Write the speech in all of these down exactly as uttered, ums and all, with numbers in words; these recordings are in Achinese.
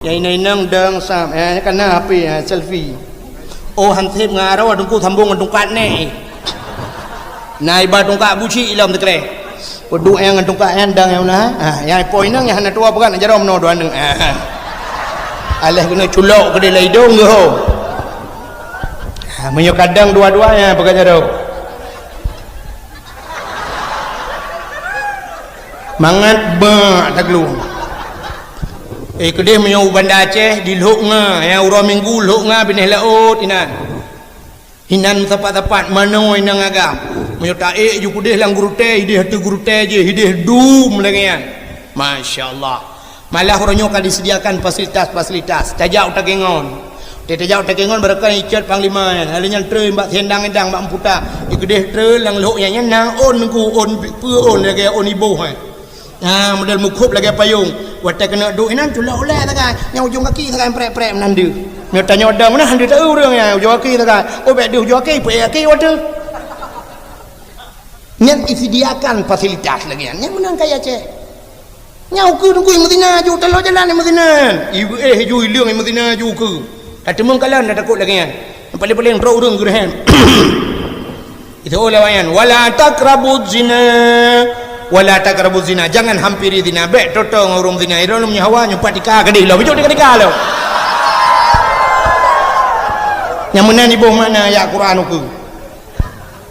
Nyang inong-inong dong sam, eh, kana H P, eh, selfie. Oh, hanseb ngon aroe teungku sambong ngon tungkat neh. Na iba tungkat buci ilom teukreh. Peuduek nyang ngon tungkat nyan dong nyang na. Ah, nyang po inong nyang hana tuwoe peugah na jaroe meunoe dua neuk. Ah, ah. Alah keuneuk culok keudeh lam idong geuh. Ah, meunyoe kadang dua-dua nyang peugah jaroe. Mangat bak taklong. Eh, keudeh meunyoe u Banda Aceh, di Lhok Nga, nyang uroe Minggu Lhok Nga binéh laôt inan. Inan sapat-sapat manoe inong agam. Meunyoe taék ju keudeh lam gurutée, ideh ateueh gurutée jih, ideh dum lagée nyan. Masya Allah. Malah uroe nyoe ka disediakan fasilitas-fasilitas. Tajak u Takengon. Teuh tajak u Takengon barokon icet panglima nyan. Lalu nyan treun bak siendang-endang bak meuputa. Di keudeh treun lam lhok nyan, nyan na ôn nungku, ôn peue ôn lagée ôn iboh, eh. Ha, model meukhôb lagée payong. Watée keuneuk duek inan culok ulée sagai. Nyang ujong gaki sagai prek-prek meunan deuh. Nyoe tanyoe dong meunan deuh taeu ureuëng nyan ujong gaki sagai. Oh, bék deuh ujong gaki, peuék gaki watée. Nyan disediakan fasilitas lagée nyan. Nyan meunan kaya cék. Nyang ukeue teungku meuzina ju taloe jalan meuzina. Ibu eh ju ileueng meuzina ju ukeue. Tateumeung kalon dah takot lagée nyan. Paléng-paléng trok ureuëng geureuhem. Itu oleh wayan, "Wala taqrabuz zina, wala taqrabuz zina." Jangan hampiri zina. Bék toto ngon ureuëng zina. Irong nyawa nyumpat tika gadih lo. Bijok tika-tika lo. Nyang meunan iboh makna ayat Quran ukeue.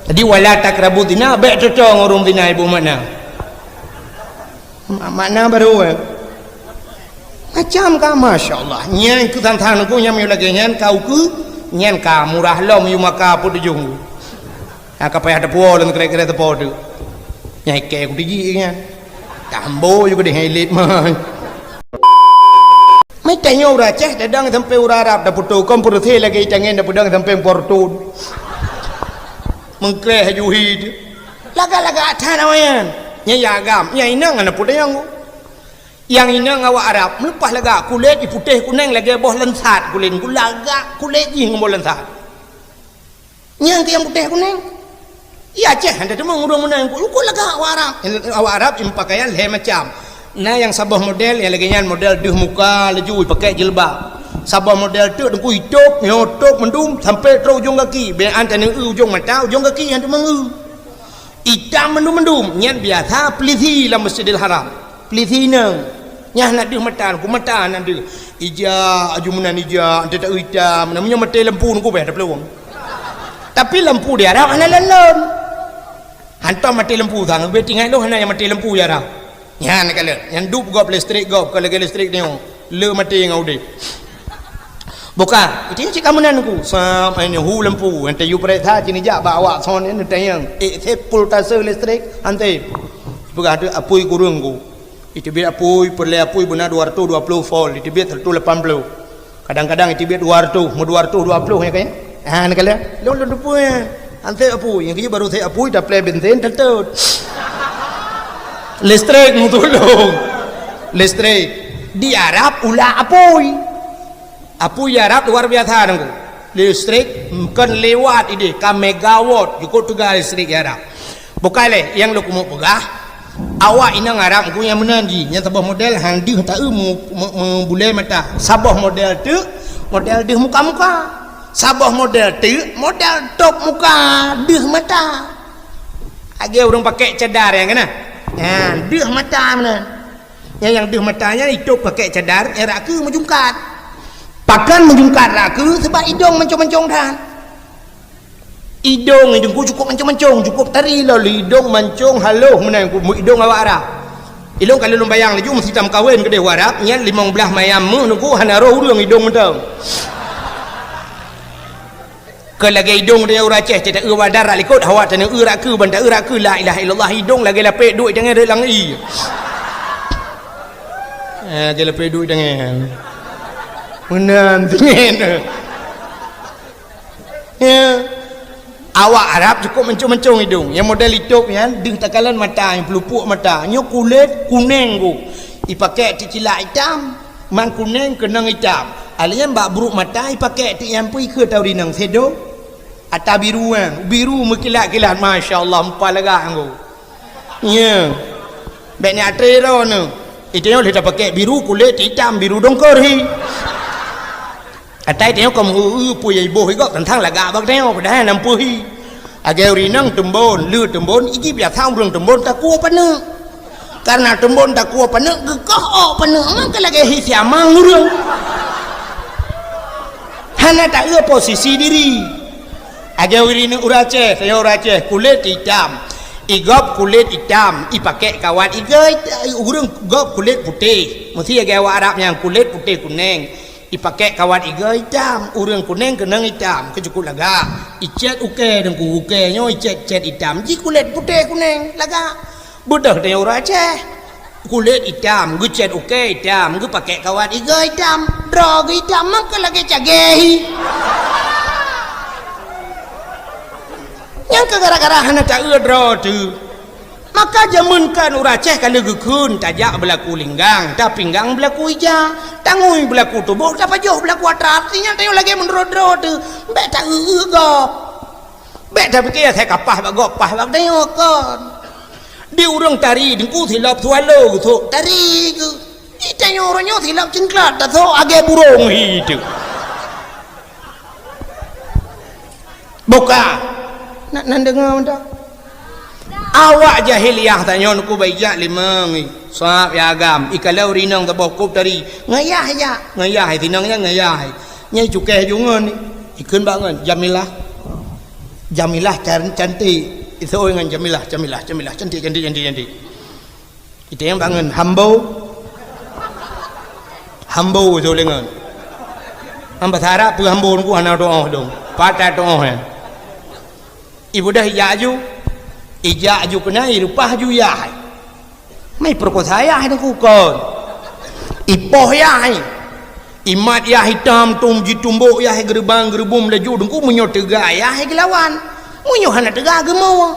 Jadi, "Wala taqrabuz zina", bék toto ngon ureuëng zina iboh makna. Ma-, makna baru, eh. Macam ka, masya Allah. Nyan keu than-than ku nyang meunyoe lagée nyan ka ukeue, nyan ka murah lom yue maka peutujong. Ha, ka payah teupuo lom kira-kira teupo tu. Nyang ikée ku tiji nyan. Tambo ju keudeh nyan ilet mai. Mai tanyoe ureuëng Aceh tadong sampai ureuëng Arab da puto kom peureuséh lagée itangen da peudong sampai portun. Mengkreh juhi tu. Lagak-lagak that awaknyan. Nyang agam, nyang inong hana peue tanyong. Nyang inong awak Arab meuleupah lagak kulét iputéh kuneng lagée boh lansat kulét, lagak kulét jih ngon boh lansat. Nyang keu nyang putéh kuneng. Iya Aceh hana teumong ureuëng meunan ku, ku lagak awak Arab. Awak Arab ipakaian lhée macam. Na nyang saboh model nyang lagée nyan model deuh muka laju ipakai jilbab. Saboh model teuk teungku itôb, nyoe tôb mandum sampai trok ujong gaki. Bék an taneu ujong mata, ujong gaki nyang teumong. Itam mandum-mandum, nyan biasa pelisi lam Masjidil Haram. Pelisi inong. Nyan hana deuh mata, ku mata hana deuh. Ija, aju meunan ija, ante tak itam, na meunyoe maté lampu nungku beh taplueng. Tapi lampu di Arab hana lon-lon. Hantom maté lampu sang, beh tinggai lôn hana nyang maté lampu di Arab. Nyan kalon, nyan dup gob listrik gob, ka lagée listrik nyoe. Le maté ngon udeb. Bukan, itu cik kamu nan ku. Sam, ini hu lampu, ente yu pereksa sini jak bak awak son ini tayang. Eh, sepul tase listrik, ante. Peugah tu apui kurung ku. Iteubiet apui, peureulée apui beuna dua ratus dua puluh volt, iteubiet seratus lapan puluh. Kadang-kadang iteubiet dua ratus, mu dua ratus dua puluh ya kan? Ha, ni kala. Lôn lôn tupui ya. Ante apui, yang kejut baru saya apui, tapleh bensin, tetut. Listrik mu tulung. Listrik. Di Arab ulah apui. Apui Arab luar biasa nunggu. Listrik bukan lewat ideh, ka megawatt, cukup teuga listrik Arab. Bukai lé, nyang lôn keumeung peugah, awak inong Arab ku nyang meunan jih, nyang saboh model han deuh taeu mu-, mu-, meubulée mata. Saboh model teuk, model deuh muka-muka. Saboh model teuk, model tôb muka, deuh mata. Lagée ureuëng pakai cadar nyang keunan. Ha, deuh mata meunan. Nyang, nyang deuh mata nyan itôb pakai cadar, nyang rakeue meujungkat. Pakon meujungkat rakeue, sebab idong mancong-mancong that. Idong idong ku cukup mancong-mancong, cukup tari lom idong mancong haloh meunan ku idong awak Arab. Ilong ka lôn bayang laju meusitam kawen keudeh u Arab, nyan limong blaih mayam meuh nungku hana roh ureuëng idong mantong. Keu lagée idong teuh ureuëng Aceh, teuh taeu bak darat likot, awak taneu eu rakeue, ban taeu rakeue la ilaha illallah, idong lagée lapek duek tangai rot lam ie. Eh, lagée lapek duek tangai. Meunan tinggai. Ya. Awak Arab cukup mancong-mancong idong. Nyang model itôb nyan deuh takalon mata, nyang peulupuk mata. Nyoe kulét kuneng ku. Ipakai ti cilak itam, man kuneng keunong itam. Alèh nyan bak bruek mata ipakai ti nyang pui keu tau rinong sedo. Ata biru nyan, biru meukilat-kilat, masya Allah, meupalegak ngku. Ya. Bèk ni atre ro nyoe. Itanyoe lheueh tapakèk biru kulét itam biru dongkor hi. Atai tanyoe ka meu-eu peue nyang iboh i gob teuntang lagak bak tanyoe padahai na peue hi. Lagèe ureueng inong teumbon, le teumbon, iji biasa ureueng teumbon takue paneuk. Karena teumbon takue paneuk geukoh ôk paneuk ngon ka lagèe hi siamang ureueng. Hana taeu posisi diri. Lagèe ureueng inong ureueng Aceh, tanyoe ureueng Aceh kulét itam. I gob kulét itam, ipakèk kawat igoe, ureueng gob kulét putéh. Meusti lagèe awak Arab nyang kulét putéh kunèng. Ipakèk kawat igoe itam, ureueng kunèng keunong itam, keu cukôp lagak. Icèt ukèe deungku, ukèe nyoe icèt-cèt itam, ji kulét putéh kunèng lagak. Beudôh tanyoe ureueng Aceh. Kulét itam, geucèt ukèe itam, geupakèk kawat igoe itam, droe geuh itam, mangkeu lagèe cagèe hi. Nyang keu gara-gara hana taeu droe teuh. Maka jameun kan ureueng Aceh ka lheueh geukheun tajak beulaku linggang, tapinggang beulaku ija, tangui beulaku tuboh, tapajoh beulaku atra. Artinya tanyoe lagèe meunurot droe teuh, bèk taeu-eu gob. Bèk tapike asai kapah bak gob pah bak tanyoe kon. Di ureueng tari deungku silop swallow geusok tari geuh. Di tanyoe uroe nyoe silop cingklat tasok lagèe burông hi teuh. Buka. Nak nan deungoe mantong. Awak jahiliyah tanyoe neukubah ijak limong, sab ya agam. Ikalon ureueng inong saboh kop tari. Ngayah ijak, ngayah sinong nyan ngayah. Nyang cukéh ju ngon, ikheun bak ngon Jamilah. Jamilah can-, cantik. Iseuôt ngon Jamilah, Jamilah, Jamilah, cantik, cantik, cantik, cantik. Itém bangon hambo. Hambo itu lengon. Am bahasa Arab peue hambo nunggu hana tuoh dong. Patah tuoh ya. Ibudah ijak aju. Ijak aju kena ireupah aju yah. Mai peurekosa yah nunggu kon. Ipoh yah. Imat yah itam tum jitumbok yah geuribang geuribum laju dengku meunyoe teuga yah geulawan. Meunyoe hana teuga geumoe.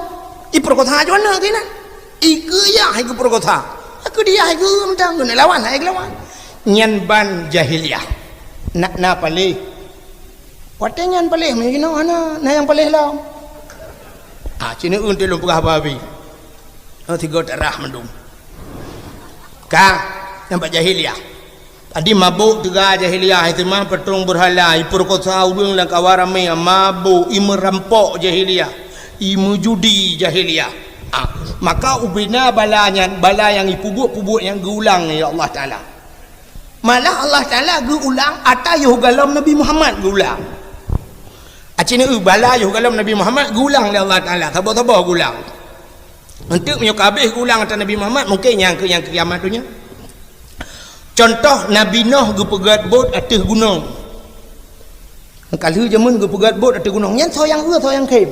Ipeurekosa aju aneuk keunan. Ikeu yah hai geupeurekosa. Aku dia hai geu mantang geuneuk lawan hai geulawan. Nyan ban jahiliyah. Nak na paléh. Watèe nyan paléh meunyoe jinoe hana na nyang paléh lom. Ah, cit neu-eu teuh lôn peugah babi. Oh, tiga darah mandum. Ka, nyang bak jahiliyah. Tadi mabök teuga jahiliyah, iseumah patrong beurhala, ipeurekosa ureueng lam kawan ramé, mabök, imeurampok jahiliyah, imeujudi jahiliyah. Ah, maka ubena bala nyan, bala nyang ipeubuet-peubuet nyang geuulang lé Allah Taala. Malah Allah Taala geuulang ata yoh galom Nabi Muhammad geuulang. Aci neu bala yoh galom Nabi Muhammad geuulang lé Allah Taala, saboh-saboh geuulang. Enteuk meunyoe ka habéh geuulang ata Nabi Muhammad, mungken nyang keu nyang keu kiamat donya. Contoh, Nabi Noh geupeugöt bot ateueh gunong. Ka lheueh jameun geupeugöt bot ateueh gunong, nyan soe nyang eu, soe nyang khém.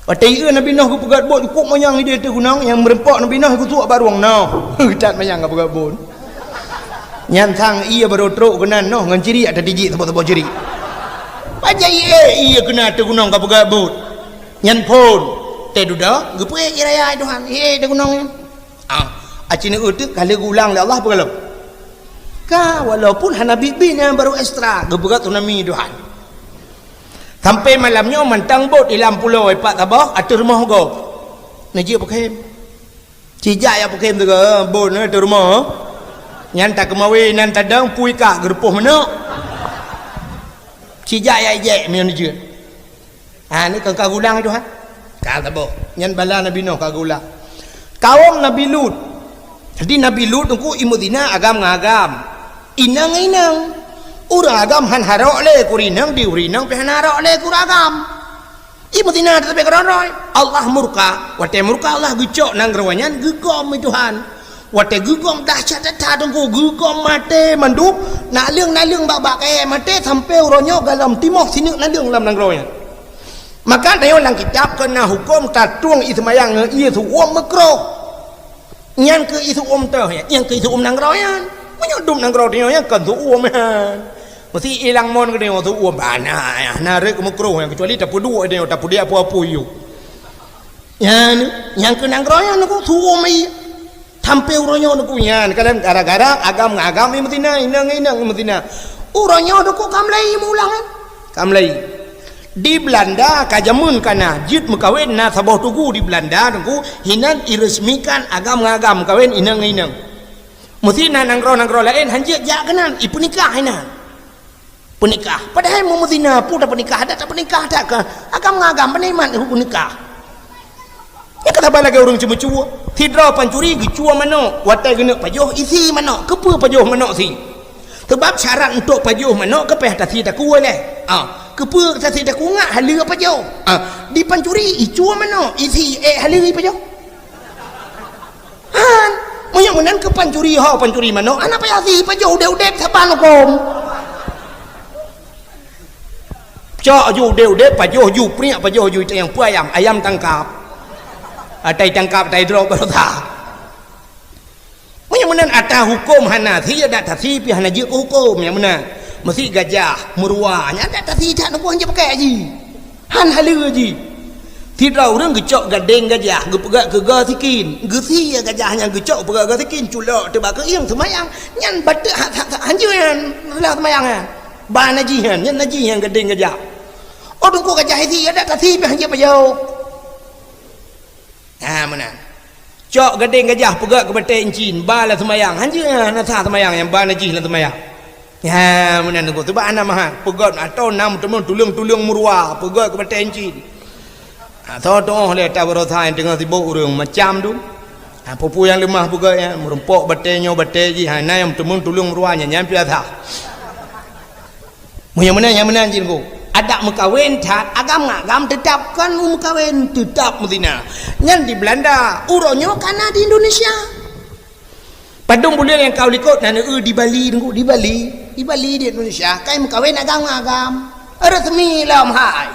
Watèe ieu Nabi Noh geupeugöt bot, cukôp manyang idéh ateueh gunong, nyang meureumpok Nabi Noh geusuak bak rueng Noh. That manyang geupeugöt bot. Nyan sang ié barô trok keunan Noh ngon cirik ata tijik saboh-saboh cirik. Pajan ié, ié keunan ateueh gunong ka peugöt bot. Nyan phon. Teududoe, geupeuék ié raya Tuhan. Ié ateueh gunong nyan. Ah, aci neu teuk ka lheueh geuulang lé Allah peue galom. Ka, walaupun hana biet-biet nyan barô ekstra, geupeugöt tsunami Tuhan. Sampai malam nyoe mantong bot ilam pulo ipat saboh ateueh rumoh gob. Neujeuet peukhém. Cijak jak peukhém teuka, bot nyoe ateueh rumoh. Nyan takeumawe nan tadong pui kak geureupôh manok. Cijak jak ijek meunyoe neujeuet. Ha, ni kan ka geulang Tuhan. Ka saboh. Nyan bala Nabi Nuh ka geulang. Kawom Nabi Lut. Jadi Nabi Lut teungku imeuzina agam ngon agam. Inong ngon inong. Ureueng agam han harok lé keu ureueng inong, di ureueng inong pih han harok lé keu ureueng agam. Imeuzina teutabé keudroe-droe. Allah murka. Watée murka Allah geucok nanggroe nyan geugom lé Tuhan. Watée geugom dahsyat that teungku, geugom maté mandum, naleueng-naleueng bak-bak kayée maté sampoe uroe nyoe galom timoh sineuk naleueng lam nanggroe nyan. Maka tanyoe lam kitab keu na huköm tatueng ié seumayang ngon ié seuuem meukroh. Nyan keuh ié seuuem teuh nyan, nyan keuh ié seuuem nanggroe nyan. Meunyoe dum nanggroe tanyoe nyan kon seuuem nyan. Meusti ilang mon keu tanyoe seuuem bana nyan, na rhot keu meukroh nyan, keucuali tapeuduek tanyoe, tapeudiek apui-apui yue. Nyan, nyang keu nanggroe nyan keuh seuuem ié. Sampoe uroe nyoe teungku nyan, kalon gara-gara agam ngon agam imeuzina, inong ngon inong imeuzina. Uroe nyoe teungku ka mulai meuulang, eh. Ka mulai. Di Belanda ka jameun ka na, jeuet meukawen na saboh tugu di Belanda teungku, hinan iresmikan agam ngon agam meukawen inong ngon inong. Meusti na nanggroe-nanggroe laén hanjeuet jak keunan, ipeunikah inan. Peunikah. Padahai meumeusti na peue tapeunikah, adak tapeunikah that keu agam ngon agam, beuneuk mat huköm nikah. Nyan ka saban lagèe ureueng ceumeucue. Sidroe pancuri geucue manok, watèe geuneuk pajoh, isi manok. Keupeue pajoh manok si? Seubab syarat untuk pajoh manok keu pih tasi takue lé. Ah, keupeue tasi takue ngat haleue pajoh? Ah, di pancuri icue manok, isi ék haleue ipajoh. Han, meunyoe meunan keu pancuri ho, pancuri manok, hana payah si pajoh udép-udép saban huköm. Cok ju udép-udép, pajoh ju priek, pajoh ju iteng peue ayam, ayam tangkap. Atai tangkap, atai drop baroesa. Meunyoe meunan ata huköm hana si, adak tasi pih hana jeuet keu huköm nyang meunan. Meusti gajah, meuruwa, nyan adak tasi that neubuang jeuet pakai ji. Han haleue ji. Sidroe ureueng geucok gadeng gajah, geupeugöt keu goe sikin. Geusie gajah nyan geucok peugöt goe sikin, culok teubak keu ieng seumayang. Nyan bateuk ha-, ha-, ha-, hanjeuet nyan, reulah seumayang nyan. Ba najih nyan, nyan najih nyan gadeng gajah. Oh, teungku gajah isi, adak tasi pih hanjeuet pajoh. Ha, meunan. Cok gadeng gajah peugöt keu batèe incin, ba lam seumayang. Hanjeuet nyan, hana sah seumayang nyan, ba najih lam seumayang. Ha, meunan teungku. Teubak hana mahat. Peugöt atau na meuteumèe tuleueng-tuleueng meuruwa, peugöt keu batèe incin. Ha, soe tu'oh lé ata baroesa nyang teungoh sibok ureueng macam tu. Ha, peue-peue nyang leumah peugöt nyan, meurumpok batèe nyoe, batèe jih, ha, na nyang meuteumèe tuleueng meuruwa nyan, nyan pih sah. Meunyoe meunan, nyang meunan jih teungku. Adak meukawen that, agam ngon agam teutab kon meukawen, teutab meutina. Nyan di Belanda, uroe nyoe ka na di Indonesia. Padum buleuen nyang ka u likot na neueu di Bali teungku, di Bali. Di Bali di Indonesia, kai meukawen agam ngon agam. Resmi lom hai.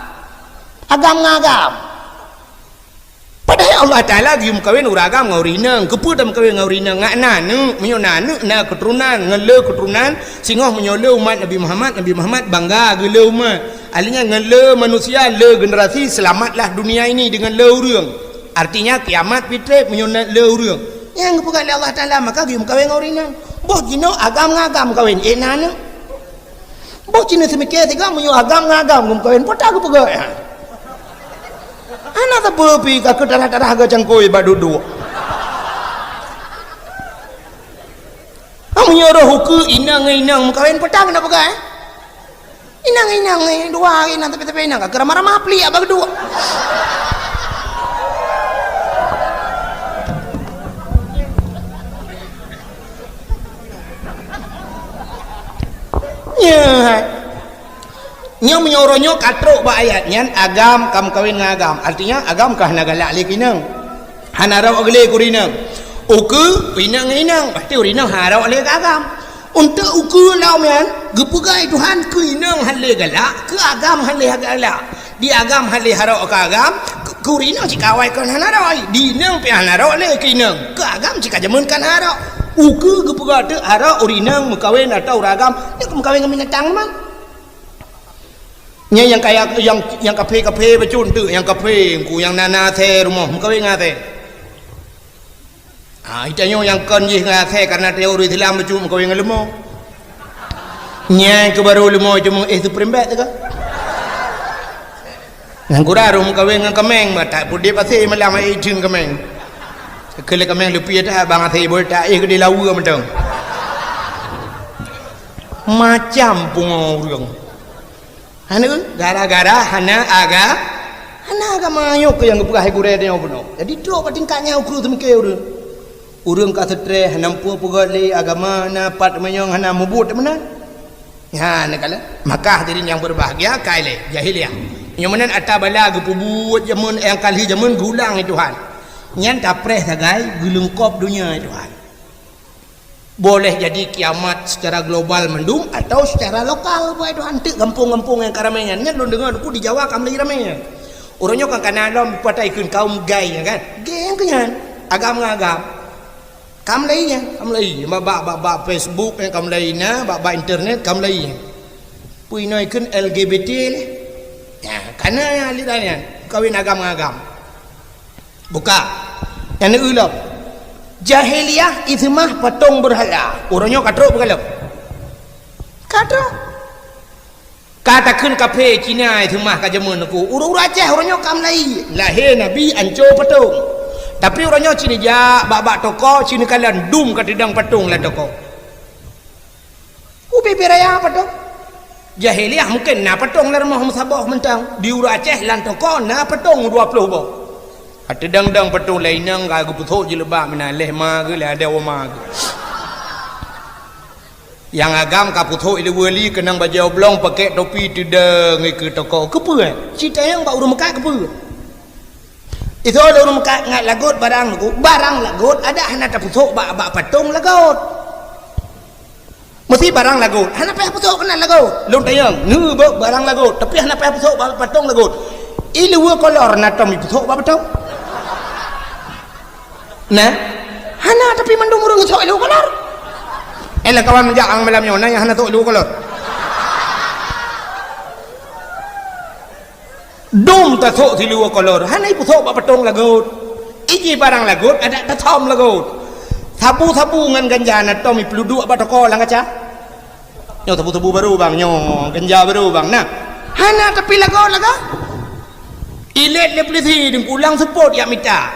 Agam ngon agam. Padahai Allah Taala geuyue meukawen ureueng agam ngon ureueng inong. Keupeue tameukawen ngon ureueng inong? Ngat na aneuk, meunyoe na aneuk, na keuturonan, ngon le keuturonan, singoh meunyoe le umat Nabi Muhammad, Nabi Muhammad bangga geule umat. Ahli nyan ngon le manusia, le generasi, selamatlah dunia ini dengan le ureueng. Artinya kiamat pih trép meunyoe na le ureueng. Nyang geupeugah lé Allah Taala, maka geuyue meukawen ngon ureueng inong. Boh jinoe agam ngon agam meukawen, éh na aneuk. Boh cina seumiké sigoe meunyoe agam ngon agam geumeukawen, peue ta geupeugah nyan? Hana sapeue pi ka keu tarah-tarah geucangkôi bak duek-duek. Ah, meunyoe roh ukeue inong ngon inong meukawen, peue ta geupeugah, eh? Inong ngon inong, eh, dua hari inong tapi-tapi inong ka keu ramah-ramah pliek bak duek. Nyan. Nyoe meunyoe uroe nyoe ka trok bak ayat nyan, agam ka meukawen ngon agam. Artinya, agam ka hana galak lé keu inong. Hana rhot lé keu ureueng inong. Ukeue, inong ngon inong. Berarti ureueng inong hana rhot lé keu agam. Untuk ukeue lom nyan, geupeugah lé Tuhan keu inong hana lé galak, keu agam hana lé galak. Di agam hana lé harok keu agam, keu, keu ureueng inong cit ka awai kon hana rhot, di inong pih hana rhot lé keu inong, keu agam cit ka jameun kon harok. Ukeue geupeugah teuk harok ureueng inong meukawen atau ureueng agam, nyoe meukawen ngon binatang teuma. Nyan nyang kaya, nyang, nyang kaphé-kaphé bacut teuk, nyang kaphé, engku nyang na, na asèe rumoh, meukawen ngon asèe. Ah, geutanyoe nyang kon jih ngon asèe karena teori Islam bacut meukawen ngon leumo. Nyan keuh barô leumo cuma éh supreme bet teuka. Nyang kurang rhot meukawen ngon kameng, bah that peuet asèe malam hai itheun kameng. Keu lé kameng leupie that bang asèe bol that éh keudéh laweue mantong. Macam pungo ureueng. Hana, gara-gara hana aga-, hana agama nyoe keuh nyang geupeugah hai gurèe tanyoe bunoe. Jadi trok bak tingkat nyan ukeue seumiké ureueng. Ureueng ka seutrés, hana muphom peugöt lé agama, na pat meunyoe hana mubuet meunan. Nyan kala. Maka hadirin yang berbahagia, ka ilèe jahiliyah. Nyoe meunan ata bala geupeubuet jameun nyang ka lheueh jameun geulang lé Tuhan. Nyan tapreh sagai geuleungkop donya lé Tuhan. Boleh jadi kiamat secara global mandum atau secara lokal, buet Tuhan teuk gampông-gampông nyang ka ramé nyan. Nyan lôn deungoe teungku di Jawa ka mulai ramé nyan. Uroe nyoe kan kana lom peukatai kheun kaum gay nyan kan. Gay nyang keu nyan. Agam ngon agam. Ka mulai nyan, ka mulai. Bak, bak, bak, bak Facebook nyan ka mulai na, bak, bak internet ka mulai nyan. Peue inoe kheun L G B T lé. Nyan, kana nyan aliran nyan. Kawin agam ngon agam. Buka. Nyang neueu lom. Jahiliyah iseumah patong beurhala. Uroe nyoe ka trok beugalom. Ka trok. Ka takheun kaphé Cina iseumah ka jameun teungku. Ureueng-ureueng Aceh uroe nyoe ka mulai. Lahé Nabi anco patong. Tapi uroe nyoe ci neujak bak-bak toko, ci neukalon dum ka teudong patong lam toko. Ubé-bé raya patong. Jahiliyah mungken na patong lam rumoh meusaboh mantong. Di ureueng Aceh lam toko na patong dua ploh boh. Ka teudong-dong patong lé inong ka geupeusok jilbab meunan lé ma geuh, lé adoe ma geuh. Nyang agam ka peusok ileue li keunong bajèe oblong, pakèk topi, teudong ikeue toko. Keupeue? Ci tanyong bak ureueng meukat keupeue? Isoe lé ureueng meukat ngat lagot barang lagot, barang lagot adak hana tapeusok bak, bak patong lagot. Meusi barang lagot, hana payah peusok keunan lagot. Lôn tanyong, neu bak barang lagot, tapi hana payah peusok bak patong lagot. Ileue kolor na tom ipeusok bak patong? Nah, hana, tapi mandum ureueng sok ileue kolor. Eh, lam kawan meujak ang malam nyoe, na nyang hana sok ileue kolor. Dum tasok siluweue kolor, hana ipeusok bak patong lagot. Iji barang lagot, adak tasom lagot. Sabu-sabu ngon ganja na tom ipeuluduk bak toko lam kaca. Nyoe sabu-sabu barô bang, nyoe ganja barô bang. Nah, hana tapi lagot-lagot. Ilét lé pulisi, deuh pulang seupôt jak mita.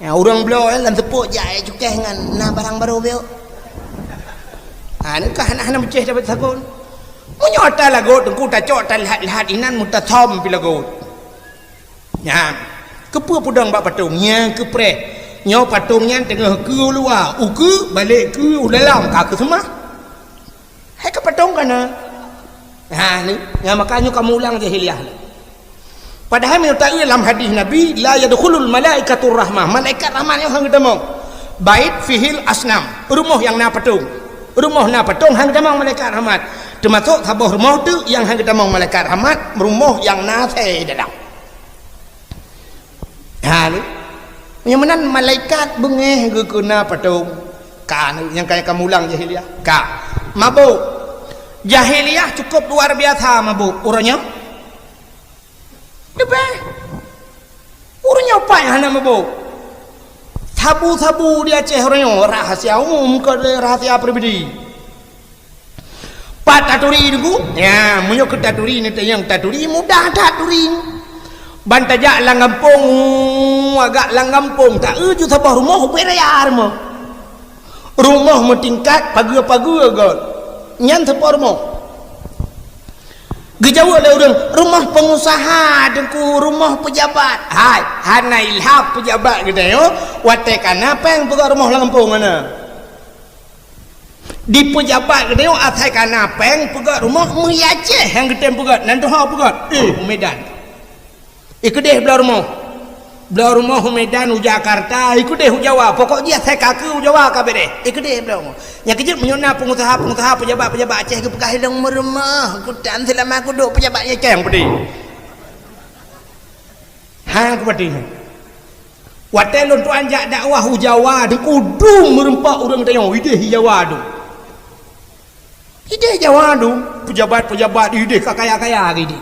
Ya, ureueng bloe, eh, lam seupôt jak, eh, cukéh ngon na barang barô beuh. Ha, nyan ka hana-hana meucéh dapat sagon. Meunyoe ata lagot, teungku tacok ata leuhat-leuhat inan meutasom pi lagot. Nyan, keupeue peudong bak patong? Nyang keupreh. Nyoe patong nyan teungoh keu u luwa, ukeue, balek keu u dalam, ka keu seumah. Hai ka patong kana? Ha, ni, nyang maka nyoe kamoe ulang jahiliyah. Padahai meunyoe taeu lam hadis Nabi, "La yadkhulul malaikatur rahmah," malaikat rahmat nyoe han geutamong. "Bait fihil asnam," rumoh nyang na patong. Rumoh na patong han geutamong malaikat rahmat. Teumasok saboh rumoh teuk nyang han geutamong malaikat rahmat, rumoh nyang na asèe dalam. Ha, ni. Nyang meunan malaikat beungéh geukeuna patong. Ka, nyang kaya kamoe ulang jahiliyah. Ka. Mabök. Jahiliyah cukup luar biasa mabök. Uroe nyoe? Leubeh. Uroe nyoe pat hana mabök. Sabu-sabu di Aceh uroe nyoe rahasia umum, kon lé rahasia pribadi. Pat taturi Teungku? Ya, meunyoe keu taturi, neutanyong taturi, mudah that turi. Ban tajak lam gampông, agak lam gampông, taeu ju saboh rumoh, ubé raya rumoh. Rumoh meutingkat, pageue-pageue göt. Nyan saboh rumoh. Geujaweueb lé ureueng, "Rumoh peungusaha, Teungku, rumoh peujabat." Hai, hana ilham peujabat geutanyoe, watèe kana pèng peugöt rumoh lam gampông hana. Di peujabat geutanyoe asai kana pèng peugöt rumoh, meuhi Aceh nyang geutem peugöt, nan tuha peugöt. Eh, u Medan. Ikeudeh bloe rumoh. Bloe rumoh u Medan, u Jakarta, ikeudeh u Jawa. Pokok jih asai ka keu u Jawa ka beureh. Ikeudeh bloe rumoh. Nyang keujeuet meunyoe na peungusaha-peungusaha, peujabat-peujabat Aceh geupeugah lôn meurumoh, kutan seulama kuduek peujabat nyeceng peudeh. Hang kupeudeh. Watèe lôn tuan jak dakwah u Jawa, Teungku, dum meureumpok ureueng tanyoe, ideh i Jawa dum. Ideh Jawa dum, peujabat-peujabat ideh ka kaya-kaya ideh.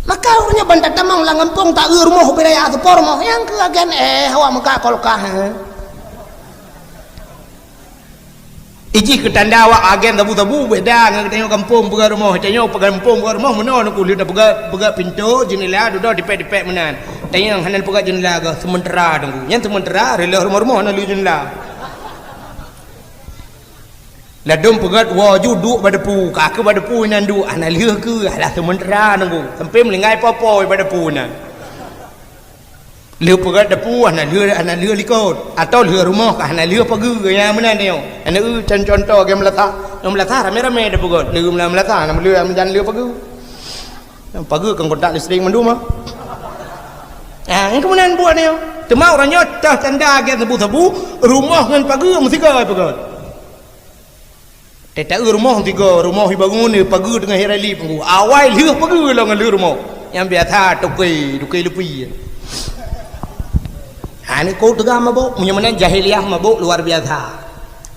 Maka ureueng nyoe ban tatamong lam gampông taeu rumoh ubé raya saboh rumoh, nyang keu agen, eh, awak meukat kolkah, eh. Ijih keu tanda awak agen sabu-sabu beda ngon geutanyoe gampông peugöt rumoh. Tanyoe peugöt gampông peugöt rumoh meunoe Teungku, lheueh tapeugöt, peugöt pintoe, jeundela, dudoe tipék-tipék meunan. Tanyoe hana peugöt jeundela geuh, seumeutara Teungku. Nyan seumeutara, reuloh rumoh-rumoh hana lheueh jeundela. Ladôm peugöt woe ju duek bak depu, ka keu bak depu inan duek, hana lheueh keu, alah seumeutara Teungku. Sampai meuninggai po-po bak depu inan. Lheueh peugöt depu hana lheueh, hana lheueh likot. Atau lheueh rumoh ka hana lheueh pageue, nyang meunan nyoe. Hana eu con-, contoh lagèe meulasah. Nyang meulasah ramé-ramé tapeugöt. Lheueh meulasah, hana lheueh, hana lheueh pageue. Nyang pageue kan kontak listrik mandum ah. Ah, nyang keumeunang buet nyoe. Teuma ureueng nyoe teuh tanda lagèe sabu-sabu, rumoh ngon pageue meusigoe peugöt. Teuta rumoh tiga, rumoh ibangun, pageue teungoh irali Teungku. Awai lheueh pageue lom ngon lheueh rumoh. Nyang biasa toke, toke leupie. Ha, ni kok teuga mabök, meunyoe meunan jahiliyah mabök luar biasa.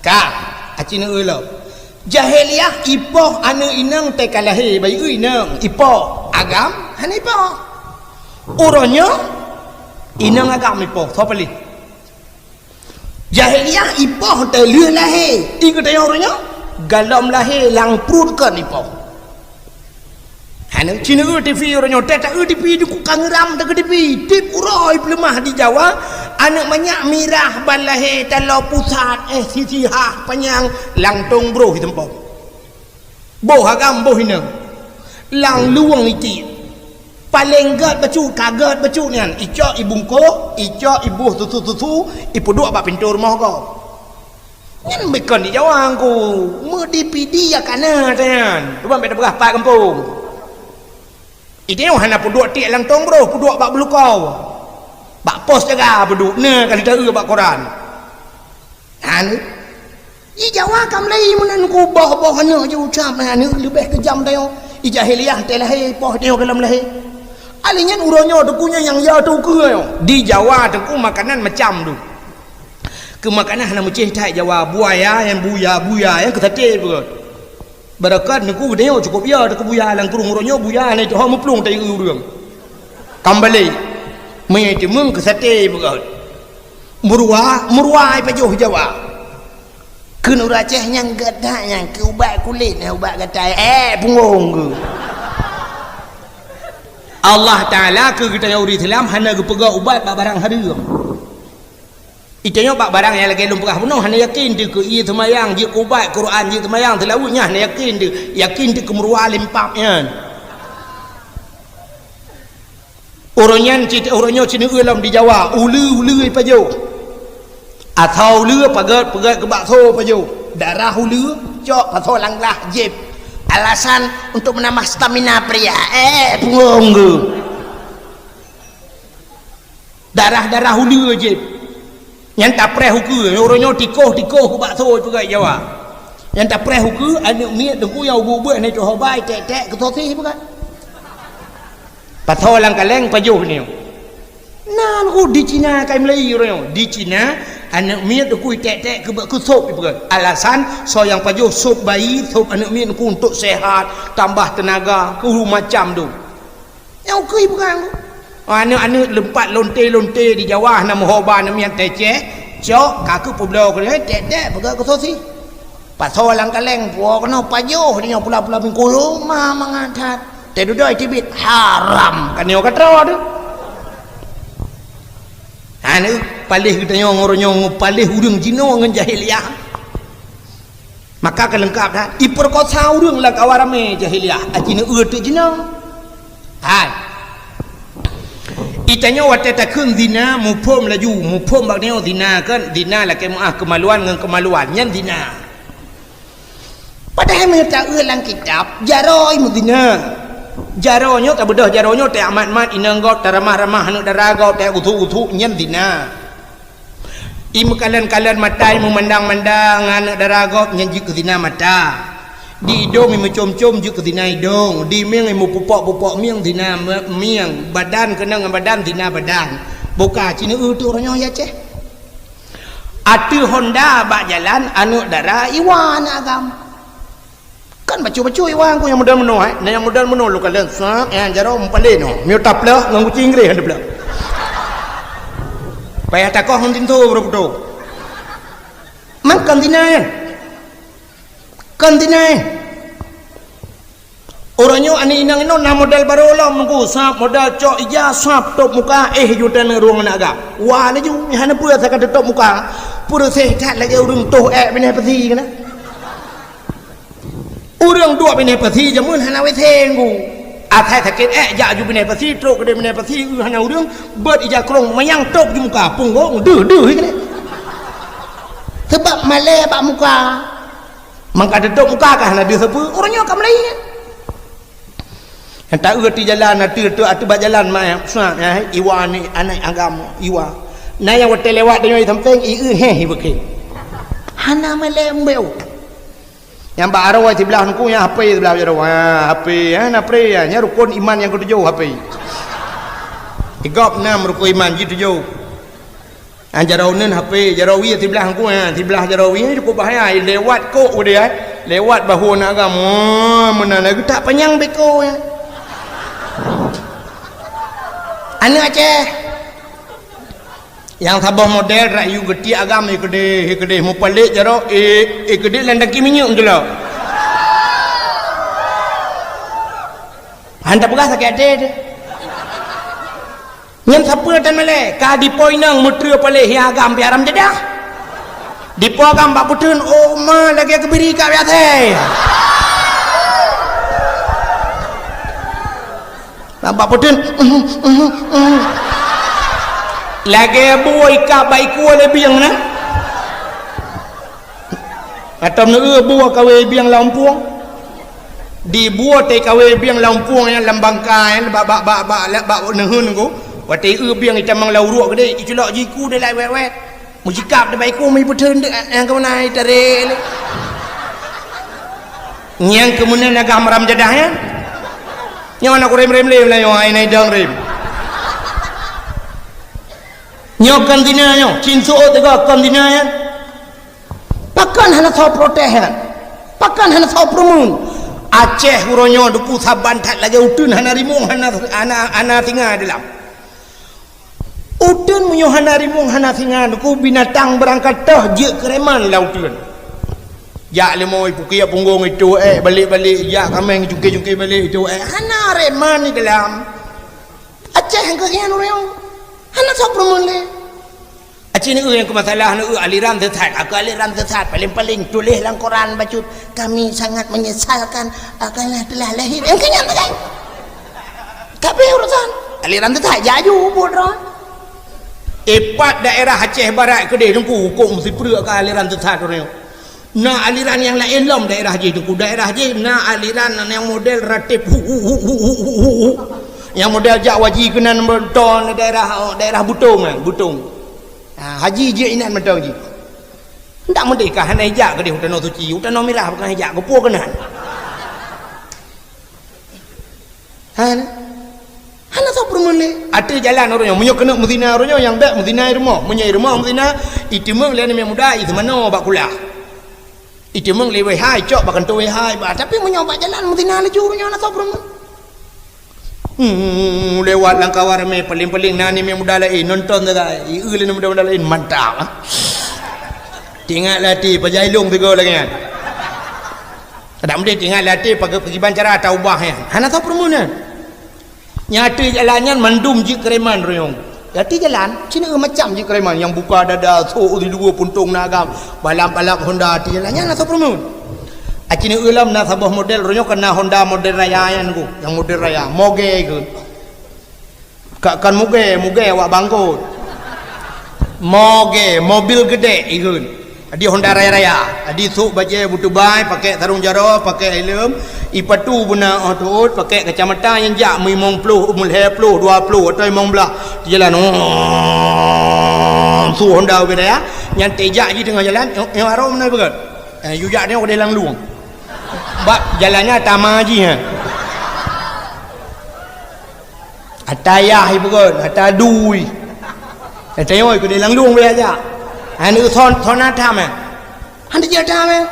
Ka, aci neueu lom. Jahiliyah ipoh aneuk inong teuka lahé, bayeue inong, ipoh. Agam, hana ipoh. Uroe nyoe, inong agam ipoh, soe paléh. Jahiliyah ipoh teuh lheueh lahé. Ié geutanyoe uroe nyoe, galom lahé lam pruet kon ipoh. Hana ci neueu TV uroe nyoe, teuta eu TV dikuk ka ngeuram teuh keu TV. Tiep uroe peuleumah di Jawa, Aneuk manyak mirah ban lahé taloe pusat, eh, sisihah panyang, langtong broh iteumpông. Boh agam boh inong. Lam luwang itiek. Paleng gét bacut, ka gét bacut nyan. Icok ibungkôh, icok iboh susu-susu, ipeuduek bak pintoe rumoh gob. Nyan bukon di Jawa ngku. Meudipidi ya kana nyan. Cuba bèk tapeugah pat gampông. Iteungoh hana peuduek tiek langtong broh, peuduek bak beulukau. Bak pos jaga peuduek, na ka lheueh taeu bak koran. Aneuk. Di Jawa ka mulai meunan ku boh-boh aneuk jiucab aneuk leubeh keujam tanyoe. Di jahiliyah teuh lahé, poh tanyoe gohlom lahé. Alèh nyan uroe nyoe teungku nyan nyang ya teuh keue nyoe. Di Jawa teungku makanan macam tu. Keu makanan hana meucéh that Jawa, buaya, nyang buya, buya, nyang keu saté peugöt. Beureukat neuk geutanyoe cukôp ya, teuka buya lam krueng uroe nyoe buya hana jiteuho meuplueng tayue ureueng. Ka meubalek. Meuteumèe keu saté peugah. Meuruwa, meuruwa ipajoh Jawa. Keu ureueng Aceh nyang gét that nyan keu ubat kulét nyan ubat gatai. Eh, punggong keu. Allah Taala keu geutanyoe ureueng Islam hana geupeugah ubat bak barang hareuem. Itanyoe bak barang nyang lagèe lôn peugah bunoe hana yakin teuh keu ie seumayang, jeuet keu ubat Quran, jeuet seumayang seulaweuet nyan hana yakin teuh, yakin teuh keu meuruwa limpab nyan. Uroe nyan cit, uroe nyoe sineuk lom di Jawa, uleue-uleue ipajoh. Asoe uleue peugöt, peugöt keu bakso ipajoh. Darah uleue cok pasoe lam glah jieb. Alasan untuk menambah stamina pria. Eh, punggong keu. Darah-darah uleue jieb. Nyan tapreh ukeue, uroe nyoe tikoh-tikoh keu bakso peugah Jawa. Nyan tapreh ukeue, aneuk miet teungku nyang ubeut-ubeut hana jiteuho bai, tek-tek keu sosis peugah. Pasoe lam kaleng pajoh nyoe. Na teungku di Cina kai meulayi uroe nyoe. Di Cina, aneuk miet teungku tek-tek keu, keu sop peugah. Alasan, soe nyang pajoh sop bayi, sop aneuk miet teungku untuk sehat, tambah tenaga, keu macam tu. Nyang ukui bukan. Aneuk-aneuk leumpat lonte-lonte di Jawa hana meuho ba aneuk miet teucéh, cok ka keuh peubloe keu lhèe tek-tek peugah keu sosis. Pasoe lam kaleng puwoe keunoe pajoh di nyoe pula-pula bingkulu ma mangat that. Teududoe teubiet haram kan nyoe ka troe teuh. Aneuk paléh geutanyoe ngon uroe nyoe paléh ureueng jinoe ngon jahiliyah. Maka ka leungkap that, ipeurkosa ureueng lam kawan ramé jahiliyah, aci neueu teuk jinoe. Hai. Itanyoe watèe takheun zina, muphom laju, muphom bak nyoe zina kan, zina lakèe meu'ah keumaluan ngon keumaluan, nyan zina. Padahai meunyoe taeu lam kitab, jaroe meuzina. Jaroe nyoe tabeudôh jaroe nyoe teuamat-mat inong gob, taramah-ramah aneuk dara gob, teugusu-gusu, nyan zina. Imeukalon-kalon mata, imeumandang-mandang aneuk dara gob nyan jeuet keu zina mata. Di idong imeucom-com jeuet keu zina idong. Di mieng imeupupok-pupok mieng zina me-, mieng. Badan keunong ngon badan zina badan. Boh ka ci neueu teuk uroe nyoe ya Aceh. Ateueh honda bak jalan aneuk dara iwa aneuk agam. Kan bacut-bacut iwa ngku nyang model meunoe, eh. Nah, nyang model meunoe lôn kalon, sat, eh, jaroe meupaléh nyoe. Miyueb tapleuh ngon guci Inggréh han tapleuh. Payah takoh ngon tinto baru putôh. Man kon zina, eh. Kon zina, eh. Uroe nyoe aneuk inong inoe na model barô lom ngku, sab model cok ija, sab tôp muka, eh, ju taneuk rueng aneuk agam. Wa laju, hana peue asai ka teutôp muka. Peureuseh that lagèe ureueng toh èk binéh peusi keunan. Ureueng duek binéh peusi jameun hana W C ngku. Asai sakét èk jak ju binéh peusi, trok keudéh binéh peusi, eu hana ureueng, beuet ija krông manyang tôp ju muka, punggong deuh-deuh keudéh. Sabab malèe bak muka. Mangka teutôp muka ka hana deuh sapeue, ureueng nyoe ka meulayi nyan. Nyang taeu di jalan, ateueh, ateueh, ateueh bak jalan, ma, eh, iwa ni, aneuk agam, iwa. Na nyang watèe lewat tanyoe di sampéng, ieu heh, ibeukém. Hana malèe embeu. Nyang bak aroe siblah ngku, nyang hapé siblah jaroe. Ha, hapé, ha, na pre, ha. Nyan rukon iman nyang keutujôh hapé. Di gob nam rukon iman jih tujôh. Ha, jaroe uneun hapé, jaroe wie siblah ngku, ha, siblah jaroe wie cukôp bahaya. Lewat kok udeh, ha. Lewat bahu aneuk agam. Oh, meunan lagèe tak panyang beko, ha. Aneuk Aceh. Nyang saboh model rayu geutiek agam, eh, keudéh, eh, keudéh mupalek jaroe, eh, eh, keudéh lam tangki minyeuk meutulak. Han tapeugah sakét até teuh. Nyan sapeue tan malée, ka dipo inong meutrue paléh nyang agam pih haram jadah. Dipo agam bak peuteun, oh ma lagée keubiri ka biasa. Bak peuteun, lagée bui ka bak ikua lé bieng na. Atau neu bua kawé bieng lam puang. Di bua teuh kawé bieng lam puang nyang lam bangkai bak bak bak bak bak neuheun ku. Watée eu bieng itamong lam uruek geude, iculok jiku de lai wet-wet. Meusikap de bak iku mi peuteun de nyang keumeunan itarek lé. Nyang keumeunan agam haram jadah nyan. Nyoe na kurem-rem lé lah nyoe ai nai dong rem. Nyoe kon zina nyoe, cin suot teuga kon zina nyan. Pakon hana soe protes nyan? Pakon hana soe peureumeun? Aceh uroe nyoe duku saban that lagée uteuen hana rimueng hana hana hana singa dalam. Uteuen meunyoe hana rimueng hana singa duku binatang beurangkat toh jeuet keureman lam uteuen. Jak leumo ipukiek punggong itu ék balek-balek jak kameng jungke-jungke balek itu ék hana reman di dalam. Aceh keuh nyan uroe nyoe hana soe peureumeun lé. Aci neu nyang keu masalah neu aliran sesat, aku aliran sesat paling-paling tuléh lam koran bacut, "Kami sangat menyesalkan, ah, karena telah lahir." Yang kenyang tu kan? Tapi urusan aliran sesat jaju buat roh. Epat daerah Aceh Barat keudeh teungku hukum sipreuk ke aliran sesat uroe nyoe. Na aliran nyang laén lom daerah jih teungku. Daerah jih na aliran nyang model ratib hu, hu, hu. Nyang model jak waji keunan meuton daerah, daerah Butong kan, Butong. Ha, haji jih inan mantong jih. Ndak meudeh ka hana ijak keudeh u Tanoh Suci, u Tanoh Mirah bukan ijak, geupue keunan. Hana. Hana soe peureumeun lé. Ateueh jalan uroe nyoe, meunyoe keuneuk meuzina uroe nyoe nyang bèk meuzina i rumoh. Meunyoe i rumoh meuzina, iteumeung lé aneuk muda, i seumanoe bak kulah. Iteumeung lé W H, icok bak kantô W H, bah, tapi meunyoe bak jalan meuzina laju uroe nyoe hana soe peureumeun. Hmm, lewat lam kawan ramé paling-paling na aneuk muda laén nonton sagai. I eu lé aneuk muda laén mantap. Tingat lati pajailong tiga lagèe nyan. Kada meusti tingat lati pagi-, pagiban cara taubah nyan. Hana soe peureumeun nyan. Nyang ateueh jalan nyan mandum jeuet keureman royong. Ateueh jalan, ci neu macam jeuet keureman nyang buka dada, sok di luwa puntong na agam, balap-balap Honda ateueh jalan nyan hana soe peureumeun. Aci neu lom na saboh model royong kana Honda model raya nyan ku, nyang model raya, moge ikheun. Ka kon muge, muge awak bangkot. Moge, mobil geudek ikheun. Adi Honda raya-raya. Adi sôk bajèe beutubai, pakèk sarong jaroe, pakèk helm, ipatu beuna 'oh teuôt, pakèk kacamata nyang jak meulhèe ploh, meulhèe ploh, dua ploh atau limong blah. Jalan, oh, su Honda ubé raya. Nyang tejak jih teungoh jalan, nyoe, nyoe arôm na beugöt. Eh, yue jak nyoe keudeh lam lueng. Bak jalan nyan tama jih, ha. Ata yah ipeugöt, ata dui. Ata yoi keudeh lam lueng ubé jak. Aneuk son, son atam, eh. Hana jeuet atam, eh.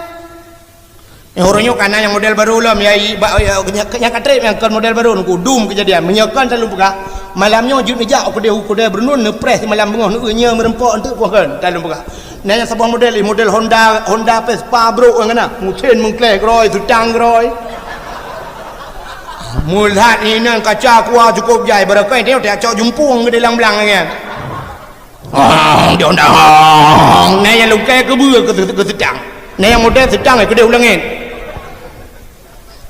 Nyang uroe nyoe kana nyang model barô lom, ya, i, ba, ya, nyang, nyang ka trép nyang kon model barô, nungku dum keujadian. Meunyoe kon talôn peugah, malam nyoe jeuet neujak u keudè, u keudè Brunun, neupreh simalam beungoh, neu-, nyoe meureumpok eunteuk poh kon, talôn peugah. Na nyang saboh model, model Honda, Honda Vespa brôk nyang na, meusén meungkleh keurôi, seutang keurôi. Meulat inan kaca kuah cukôp jai, barokon teuh, teuh cok jumpung keudeh lam blang nyan. Hong, di Honda, hong. Na nyang lungkai keubeue keu, keu seutang. Na nyang model seutang, eh, keudeh u langèt.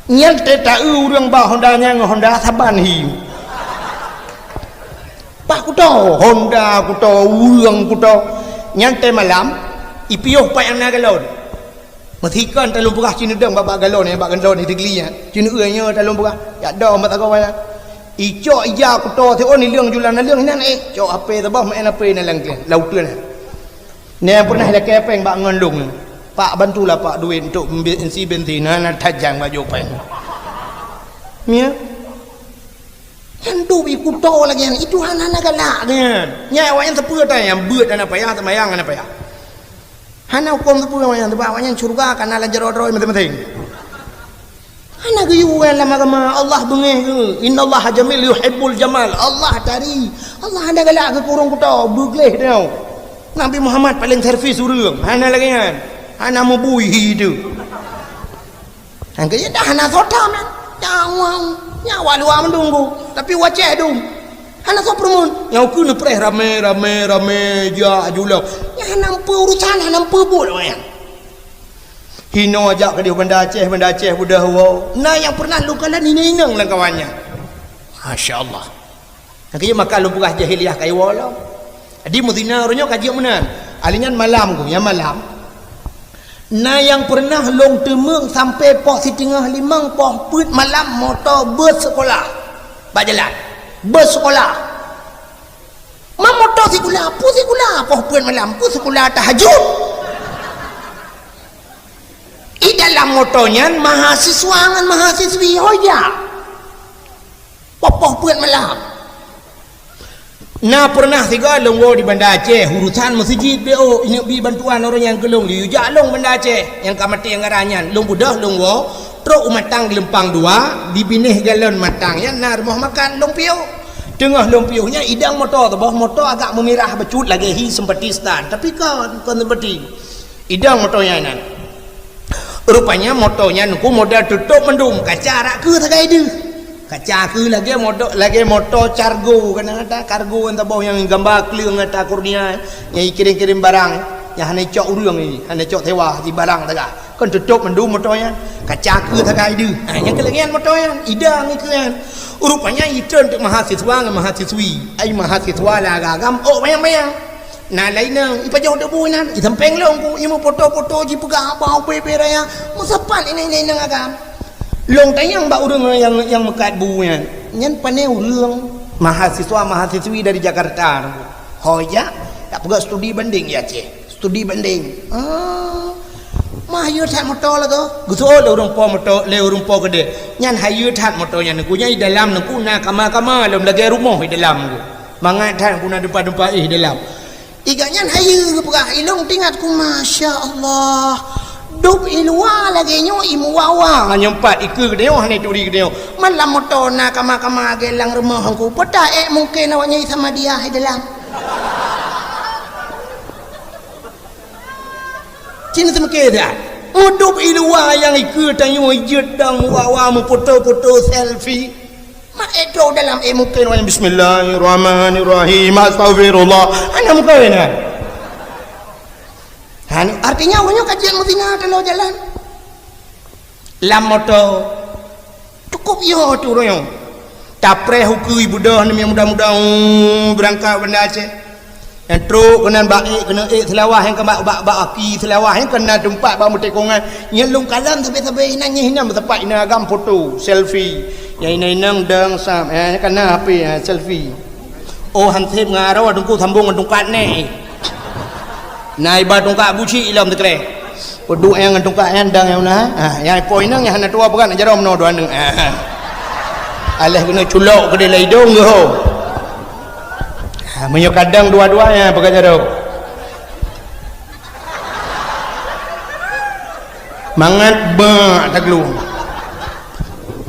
Nyan teuh ta-eu ureueng ba Honda nyan ngon Honda saban hi. Bah kuto, Honda kuto, ureueng kuto. Nyan teuh malam, ipiôh pat nyang na galon. Meusikon talôn peugah ci neudong bak, bak galon, eh, bak galon di teugli nyan. Ci neu-eu nyoe talôn peugah, jak dong bak sagoe nyan. Icok ija kuto siôn ileueng julan naleueng inan, eh, cok H P saboh main H P na lam kèe, lam uteuen nyan. Nyan pernah ilakèe péng bak ngon lôn. "Pak, bantulah, Pak, duit untuk mbe-, isi bensin, hana tajang bak jopeng." Nyan. Nyan dum i kuto lagèe nyan, itu hana, hana galak nyan. Nyan awaknyan sapeue ata nyang beuet hana payah, seumayang hana payah. Hana huköm sapeue awaknyan, sabab awaknyan syeuruga ka na lam jaroe droe maséng-maséng. Hana geuyue lam agama, Allah beungéh geuh. "Innallaha jamil yuhibbul jamal." Allah tari. Allah hana galak geuh keu ureueng kuto, beugleh teuh. Nabi Muhammad paléng servis ureueng, hana lagèe nyan. Hana meubui hi teuh. Nyang keu dah hana soe tam nyan. Nyawa, nyawa luwa meudunggu. Tapi wacéh dum. Hana soe peureumeun. Nyang ukeue neupreh ramé, ramé, ramé, jak aju lom. Nyan hana peue urusan, hana peue buet awaknyan. Hinoe jak keudeh Banda Aceh, Banda Aceh beudôh woe. Na nyang pernah lôn kalon inong-inong lam kawan nyan. Masya Allah. Nyang keuh maka lôn peugah jahiliyah ka iwoe lom. Jadi meuzina uroe nyoe ka jeuet meunan. Ahli nyan malam ku, nyang malam. Na nyang pernah lôn teumeung sampai poh siteungoh limong, poh peuet malam moto bus sekolah bak jalan. Bus sekolah. Ma moto sikula, peue sikula, poh peuet malam, peue sikula tahajud. I dalam moto nyan mahasiswa ngon mahasiswi ho jak. Poh-poh peuet malam. Na pernah sigoe lôn woe di Banda Aceh, urusan meuseujid B O, inyoe bi bantuan ureueng nyang keu lôn, liyue jak lôn Banda Aceh, nyang ka maté anggaran nyan. Lôn beudôh lôn woe, trok u Matang Geulumpang Dua, di binéh galon Matang nyan na rumoh makan lôn piôh. Teungoh lôn piôh nyan idong moto teuboh, moto agak meumirah bacut lagèe hi sempati setan, tapi kon, kon sempati. Idong moto nyan inan. Rupanya moto nyan ku model tutôp mandum, kaca rak keue sagai deuh. Kaca keue lagèe moto, lagèe moto cargo, kan ata kargo nyang teuboh nyang gamba kleueng ata kurnia, nyang ikirém-kirém barang, nyang hana icok ureueng, hana icok sewa, di barang sagai. Kan tutôp mandum moto nyan. Kaca keue sagai deuh. Ha, nyang keu lagèe nyan moto nyan, idong ikeue nyan. Rupanya itreun teuk mahasiswa ngon mahasiswi. Ai mahasiswa lam agam, oh, bayang-bayang. Na laén inong, ipajoh debu inan, isampéng lôn ku, imeupoto-poto jipeugah haba ubé-ubé raya, meusapat inong-inong agam. Lôn tanyong bak ureueng nyang, nyang meukat bu nyan, nyan pané ureueng mahasiswa-mahasiswi dari Jakarta. Ho jak, tapeugah studi banding di Aceh. Studi banding. Ah, mah hayeue that moto lagoe. Geuseuôt lé ureueng po moto, lé ureueng po keudeh. Nyan hayeue that moto nyan, neuk nyan i dalam neuk na kama-kama lom lagèe rumoh i dalam. Mangat that guna deumpa-deumpa éh dalam. I gobnyan hayeue geupeugah, ilôn teuingat ku, masya Allah. Dub i luwa lagèe nyoe i meuwa-wa. Nyoe pat ikeue geutanyoe hana ituri geutanyoe. Man lam moto na kama-kama lagèe lam rumoh ku. Peue ta ék mungken awaknyan i Samadiyah i dalam. Cit seumeukée that. Udub i luwa nyang ikeue tanyoe jeuet dang meuwa-wa meupoto-poto selfie. Mak ék trok dalam ék mungken awaknyan bismillahirrahmanirrahim, astaghfirullah. Hana mungken nyan. Hana, artinya awaknyan ka jeuet meuzina teuloh jalan. Lam moto. Cukup yo tu royong. Tapreh ukeue beudôh namiet muda-muda, uh, beurangkat Banda Aceh. Nyang trok keunan bak ék, keuneuk ék seulawah nyang ka bak, bak, bak aki seulawah nyang ka na teumpat bak meutekongan. Nyang lôn kalon sabe-sabe inan, nyang inan meusapat inan agam foto, selfie. Nyang inan-inan dang sam, eh, nyang ka na H P, eh, selfie. Oh, hansép ngon aroe teungku sambong ngon tungkat nèk. Na iba tungkat buci ilom teukreh. Peuduek nyang ngon tungkat nyan dang nyang na. Ha, nyang ipo inong nyang hana tuwoe peugah na jaroe meunoe dua aneuk. Ha, ha. Aléh keuneuk culok keudeh lam idong geuh. Ha, meunyoe kadang dua-dua nyan peugah jaroe. Mangat bak taglung.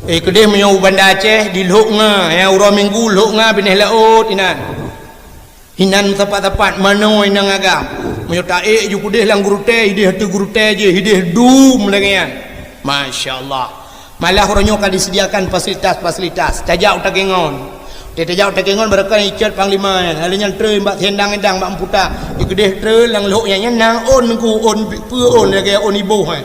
Eh, keudeh meunyoe u Banda Aceh, di Lhok Nga, nyang uroe Minggu Lhok Nga binéh laôt inan. Inan sapat-sapat manoe inong agam. Meunyoe taék ju keudeh lam gurutée, ideh ateueh gurutée jih, ideh dum lagée nyan. Masya Allah. Malah uroe nyoe ka disediakan fasilitas-fasilitas. Tajak u Takengon. Watée tajak u Takengon, barokon icot panglima nyan. Lalu nyan treun bak siendang-endang bak meuputa. Di keudeh treun lam Lhok nyan, nyan na ôn nungku, ôn peue ôn lagée ôn iboh, eh.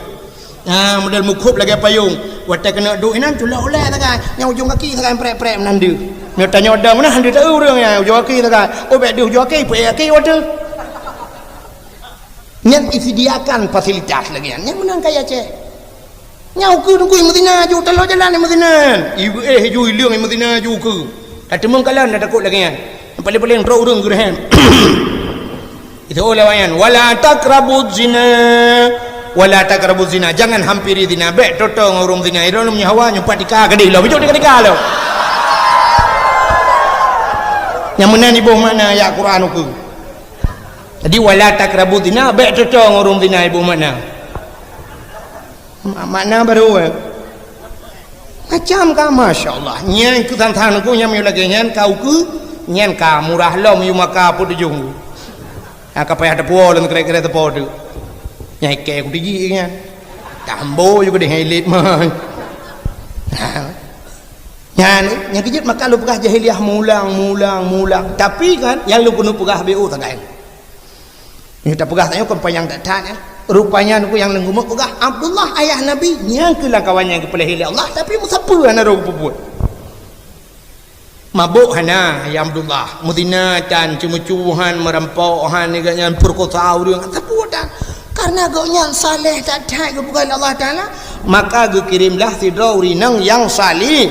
Ha, model meukhôb lagée payong. Watée keuneuk duek inan, culok ulée sagai. Nyang ujong gaki sagai prek-prek meunan deuh. Nyoe tanyoe dang meunan, deuh taeu ureueng nyan, ujong gaki sagai. Oh, bék deuh ujong gaki, peuék gaki watée. Nyan disediakan fasilitas lagée nyan. Nyan meunan kaya Aceh. Nyan ukeue teungku meuzina ju, taloe jalan meuzina. Ibu éh ju ileueng meuzina ju ukeue. Tateumeung kalon, tatakot lagée nyan. Paléng-paléng trok ureueng geureuhem. Itu lewat nyan, "Wala taqrabuz zina, wala taqrabuz zina." Jangan hampiri zina. Bék toe-toe ngon ureueng zina. Ilôn meunyoe hawa nyoe pat tika gadih lom. Bijok tika-tika lom. Nyang meunan iboh makna ayat Quran ukeue. Jadi, "Wala taqrabuz zina", bék toe-toe ngon ureueng zina iboh makna. Ma-, makna baru, eh. Macam ka, masya Allah. Nyan keu tantang ku nyang meunyoe lagée nyan ka ukeue, nyan ka murah lom yue maka peue tujoh. Ha, ka payah teupuwoe lom kira-kira teupuwoe tu. Nyang ikée ku tiji nyan. Tambo juga deh ilit mah. Ha. Nyan, nyang keujeuet maka lôn peugah jahiliyah meuulang, meuulang, meuulang. Tapi kan, nyang lôn keuneuk peugah B O sagai. Nyoe tapeugah tanyoe kon panyang that-that, eh. Rupanya nyoe nyang lôn keuneuk peugah, Abdullah ayah Nabi, nyang keuh lam kawan nyang geupeulahé lé Allah, tapi meusapeue hana roh geupeubuet. Mabök hana, ya Abdullah. Meuzina tan, ceumeucue han, meurampok han, nyan peurekosa ureueng, sapeue tan. Karena gobnyan saleh that-that geupeugah lé Allah Taala, maka geukirém lah sidroe ureueng inong nyang salih,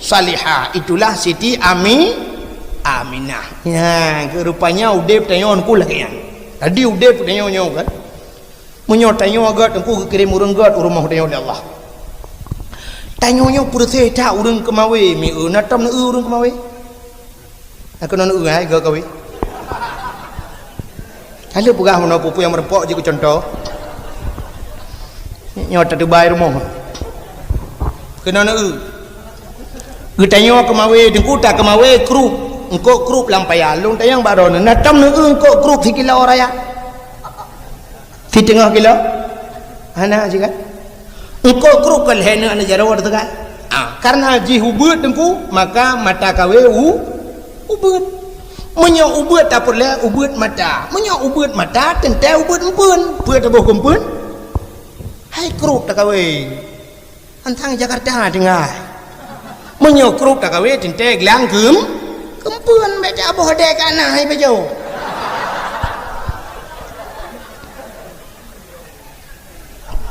salihah. Itulah Siti Ami, Aminah. Nyan, keu rupanya udeb tanyoe nyoe lagèe nyan. Jadi udeb tanyoe nyoe kan. Meunyoe tanyoe gèt teungku geukirém ureueng gèt u rumoh tanyoe lé Allah. Tanyoe nyoe peureuséh that ureueng keumawé, mi eu na tom neu ureueng keumawé. Aku neu hai gèt kawé. Lalu peugah meunoe pupu nyang meureumpok jeuet keu contoh. Nyoe tatubai rumoh. Keunoe neu. Geutanyoe keumawé, teungku ta keumawé krup. Eungkôt krup lam paya. Lôn tanyong bak droeneuh, na tom neu eungkôt krup sikilo raya? Siteungoh kilo? Hana sikat. Eungkôt krup kon lhèe neu aneuk jaroe teuka. Ah, karena jih ubeuet teungku, maka mata kawé u, ubeuet. Meunyoe ubeuet tapeureulèe ubeuet mata. Meunyoe ubeuet mata, teuntèe ubeuet empeuen. Peue taboh keu empeuen? Hai krup takawé. Antang Jakarta tinggai. Meunyoe krup takawé teuntèe glang keum, keumpeuen bèk taboh dèk ka na hai pajoh.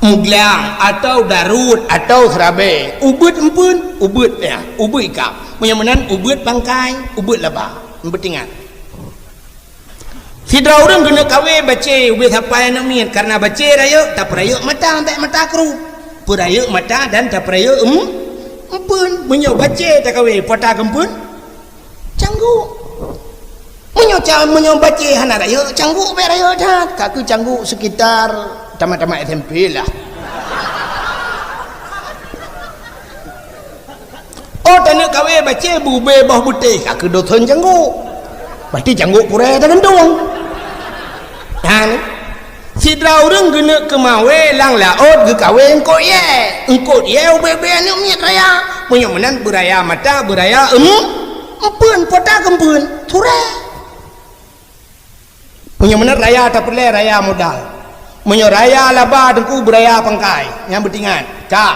Meuglang atau daruet atau seurabèe, ubeuet empeuen, ubeuet ya, ubeuet ikab. Meunyoe meunan ubeuet bangkai, ubeuet laba. Beutingat. Sidroe ureueng geuneuk kawé bacé ubé sapai aneuk miet, karena bacé rayeuk, tapeurayeuk mata bèk mata krup. Peurayeuk mata dan tapeurayeuk em, empeuen. Meunyoe bacé takawé, peue ta keumpeuen? Cangguk. Meunyoe ca-, meunyoe bacé hana rayeuk, cangguk bèk rayeuk that. Ka keuh cangguk sekitar tamat-tamat S M P lah. Oh, taneuk kawé bacé bubé boh beutéh, ka keuh dothon cangguk. Berarti cangguk purée tagantung. Nyan, sidroe ureueng geuneuk keumawé lam laôt geukawé eungkôt yèe. Eungkôt yèe ubé-ubé aneuk miet raya. Meunyoe meunan beuraya mata, beuraya em, empeuen, peue ta keumpeuen, surée. Meunyoe meunan raya tapeureulèe raya modal. Meunyoe raya laba teungku beuraya pangkai, nyan beutingat. Ka,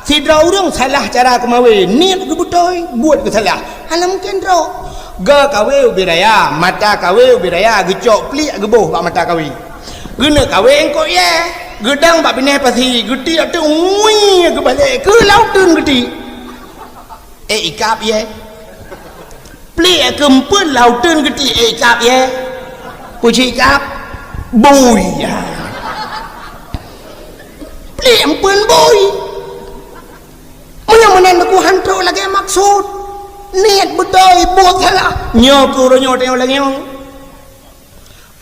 sidroe ureueng salah cara keumawé, niet geubeutôi, buet geusalah. Hana mungken droe. Geuh kawé ubé raya, mata kawé ubé raya, geucok pliek geuboh bak mata kawé. Geuneuk kawé eungkôt yèe, geudong bak binéh pasi, geutiek teuk ngui geubalek keu lam uteuen geutiek. Eh, ikab yèe. Pliek keumpeuen lam uteuen geutiek, eh, ikab yèe. Peue jih ikab? Bui. Ya. Pliek empeuen bui. Meunyoe meunan teungku han trok lagèe maksud. Niet beutôi, buet salah. Nyoe keuh uroe nyoe tanyoe lagèe nyoe.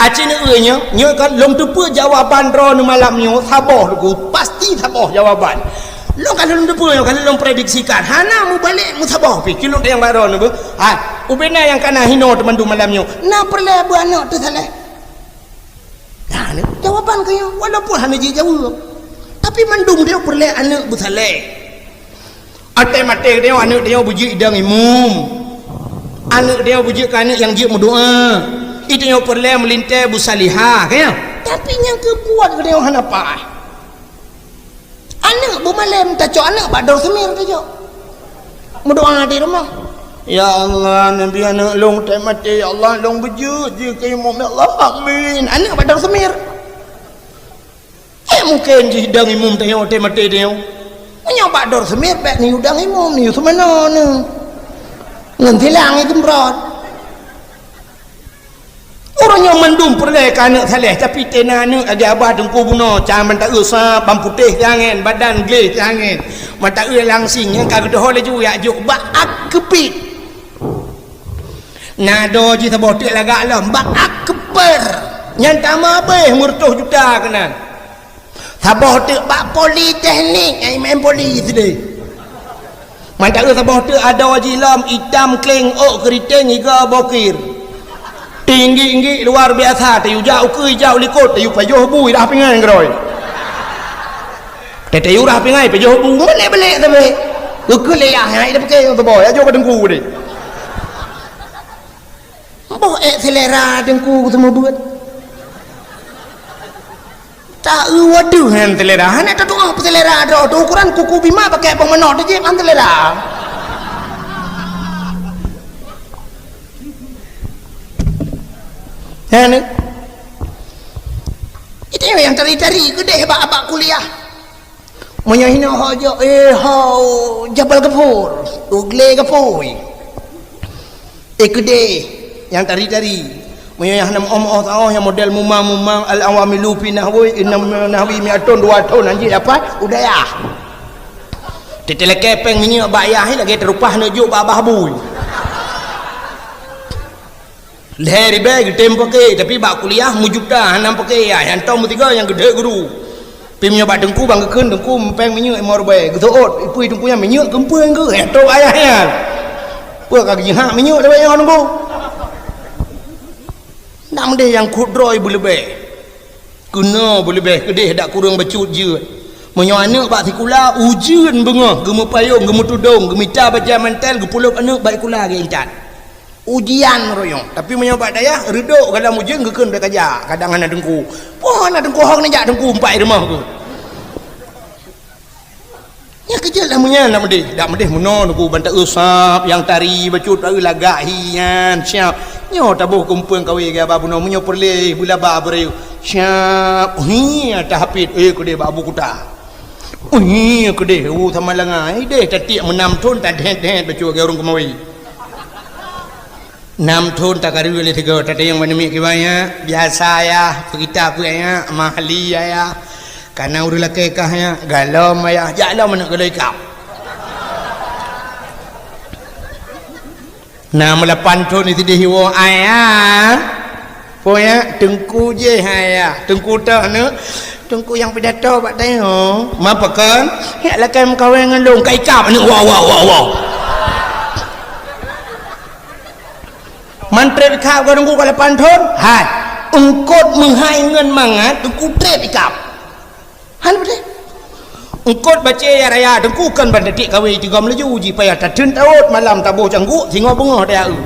Aci neueu nyoe, nyoe kan lôn teupeue jawaban droeneuh malam nyoe saboh teungku, pasti saboh jawaban. Lôn ka lôn teupeue nyoe, ka lôn prediksikan, hana mubalek meusaboh pih, keu lôn tanyong bak droeneuh beuh. Hai, ubé na nyang ka na hinoe teumandum malam nyoe, na peureulèe beuh aneuk teusaleh? Nah, ni jawaban keu nyoe, walaupun hana jijaweueb. Tapi mandum nyoe peureulèe aneuk beusaleh. Até maté geutanyoe aneuk tanyoe beujeuet idong imum. Aneuk tanyoe beujeuet keu aneuk nyang jeuet meudoa. Itanyoe peureulèe meulintèe beusalihah, ka nyan? Tapi nyang keu buet geutanyoe hana paih. Aneuk beumalém tacok aneuk bak dor seumir tacok. Meudoa di rumoh. Ya Allah, neubi aneuk lôn teuh maté, ya Allah, lôn beujeuet jih keu imum, ya Allah. Amin. Aneuk bak dor seumir. Eh, mungken jih dang imum tanyoe, teuh maté tanyoe. Meunyoe bak dor seumir, bèk neuyue dang imum, neuyue seumanoe neuh. Ngon silang nyang geumrot. Uroe nyoe mandum peureulèe keu aneuk saleh, tapi teuh na aneuk lagèe abah teungku bunoe, cang mata eu sa, ban putéh teuh angén, badan gleh teuh angén. Mata eu langsing, nyang ka geudeuh laju jak jok bak ak keupit. Na doe jih saboh teuk lagak lom, bak ak keupet. Nyan tamah abéh meureutoh juta keunan. Saboh teuk bak politeknik, nyang maén poli sideh. Mantong saboh teuk adoe jih lom, itam kleng, ôk keuriteng, igoe bokir. Tinggi-tinggi luar biasa, tayue jak u keue, jak u likot, tayue pajoh bu, irah pingai keudroe. Tayue rah pingai, pajoh bu, meulek-belek sabe. Keukeuleh yah, hai dah pakai nyang teuboh, ya jok bak teungku deh. Boh ék selera teungku seumeubeuet. Ta-eu wadoh nyan selera. Hana tatu'oh peuselera droe teuh, ukuran kuku bima pakai boh manok teuh jép han selera. Hana. Itu nyang tari-tari keudeh bak, bak kuliah. Meunyoe hinoe ho jok, eh, ho Jabal Gafur, u glé gapui. Eh, keudeh nyang tari-tari. Meunyoe nyang hana meu'oh-meu'oh taoh nyang model mumang-mumang, al-awamilu fi nahwi, inna nahwi mi'atun, dua thon hanjeuet dapat u dayah. Teuteulakée péng minyeuk bak yah lagée teurupah neujok bak babah bui. Lhée ribée geutem paké, tapi bak kuliah meujuta hana paké, ya, nyang tom meusigoe nyang geudeh guru. Pi meunyoe bak teungku ban geukheun, teungku meupéng minyeuk limong ribée, geuseuôt, ipui teungku nyan minyeuk keumpeueng geuh, eh, tom ayah nyan. Peue ka geujihak minyeuk lawét nyoe teungku? Nak meudeh nyang khot droe beuleubeh. Keunoe beuleubeh keudeh dak kureueng bacut jeuet. Meunyoe aneuëk bak sikula, ujeuen beungoh, geumeupayong, geumeutudong, geumita bajée mantel, geupulop aneuëk bak sikula geuintat. Ujian royong. Tapi meunyoe bak dayah, reudok galom ujeuen geukheun bèk kajak, kadang hana teungku. Poh hana teungku hok neujak teungku umpai rumoh geuh. Nyang keujeuet lam nyan dak meudeh, dak meudeh meunoe teungku ban taeu sab nyang tari bacut taeu lagak hi nyan siap. Nyoe taboh kumpeueng kawé geuba bunoe meunyoe peureulée beulaba beureu siap. Hi tahapit eh keudeh bak abu kuta. Hi keudeh u sama langa. Ideh tatiek meunam thon tadhet-dhet bacut geurueng keumawi. Nam thon takareu lé sigoe tateueng bak namiet kiban nyan, biasa yah, peugita peue nyan, mahli ayah, kana ureuëng lakée kah nyan, galom ayah, jak lom aneuëk galom ikab. Nam lapan thon sideh iwoe ayah, peue nyan, teungku jéh ayah, teungku toh aneuëk, teungku nyang pidato bak tanyoe, ma pakon, jak lakée meukawen ngon lôn, ka ikab aneuëk, wow, wow, wow, wow. Man treb ikab ka teungku ka lapan thon? Hai. Eungkot meuhai ngon mangat teungku treb ikab. Han beutôi. Eungkot bacée ya raya teungku kon ban tatiek kawé tigom laju ji payah tateun tawot malam taboh cangguk singoh beungoh daya eu.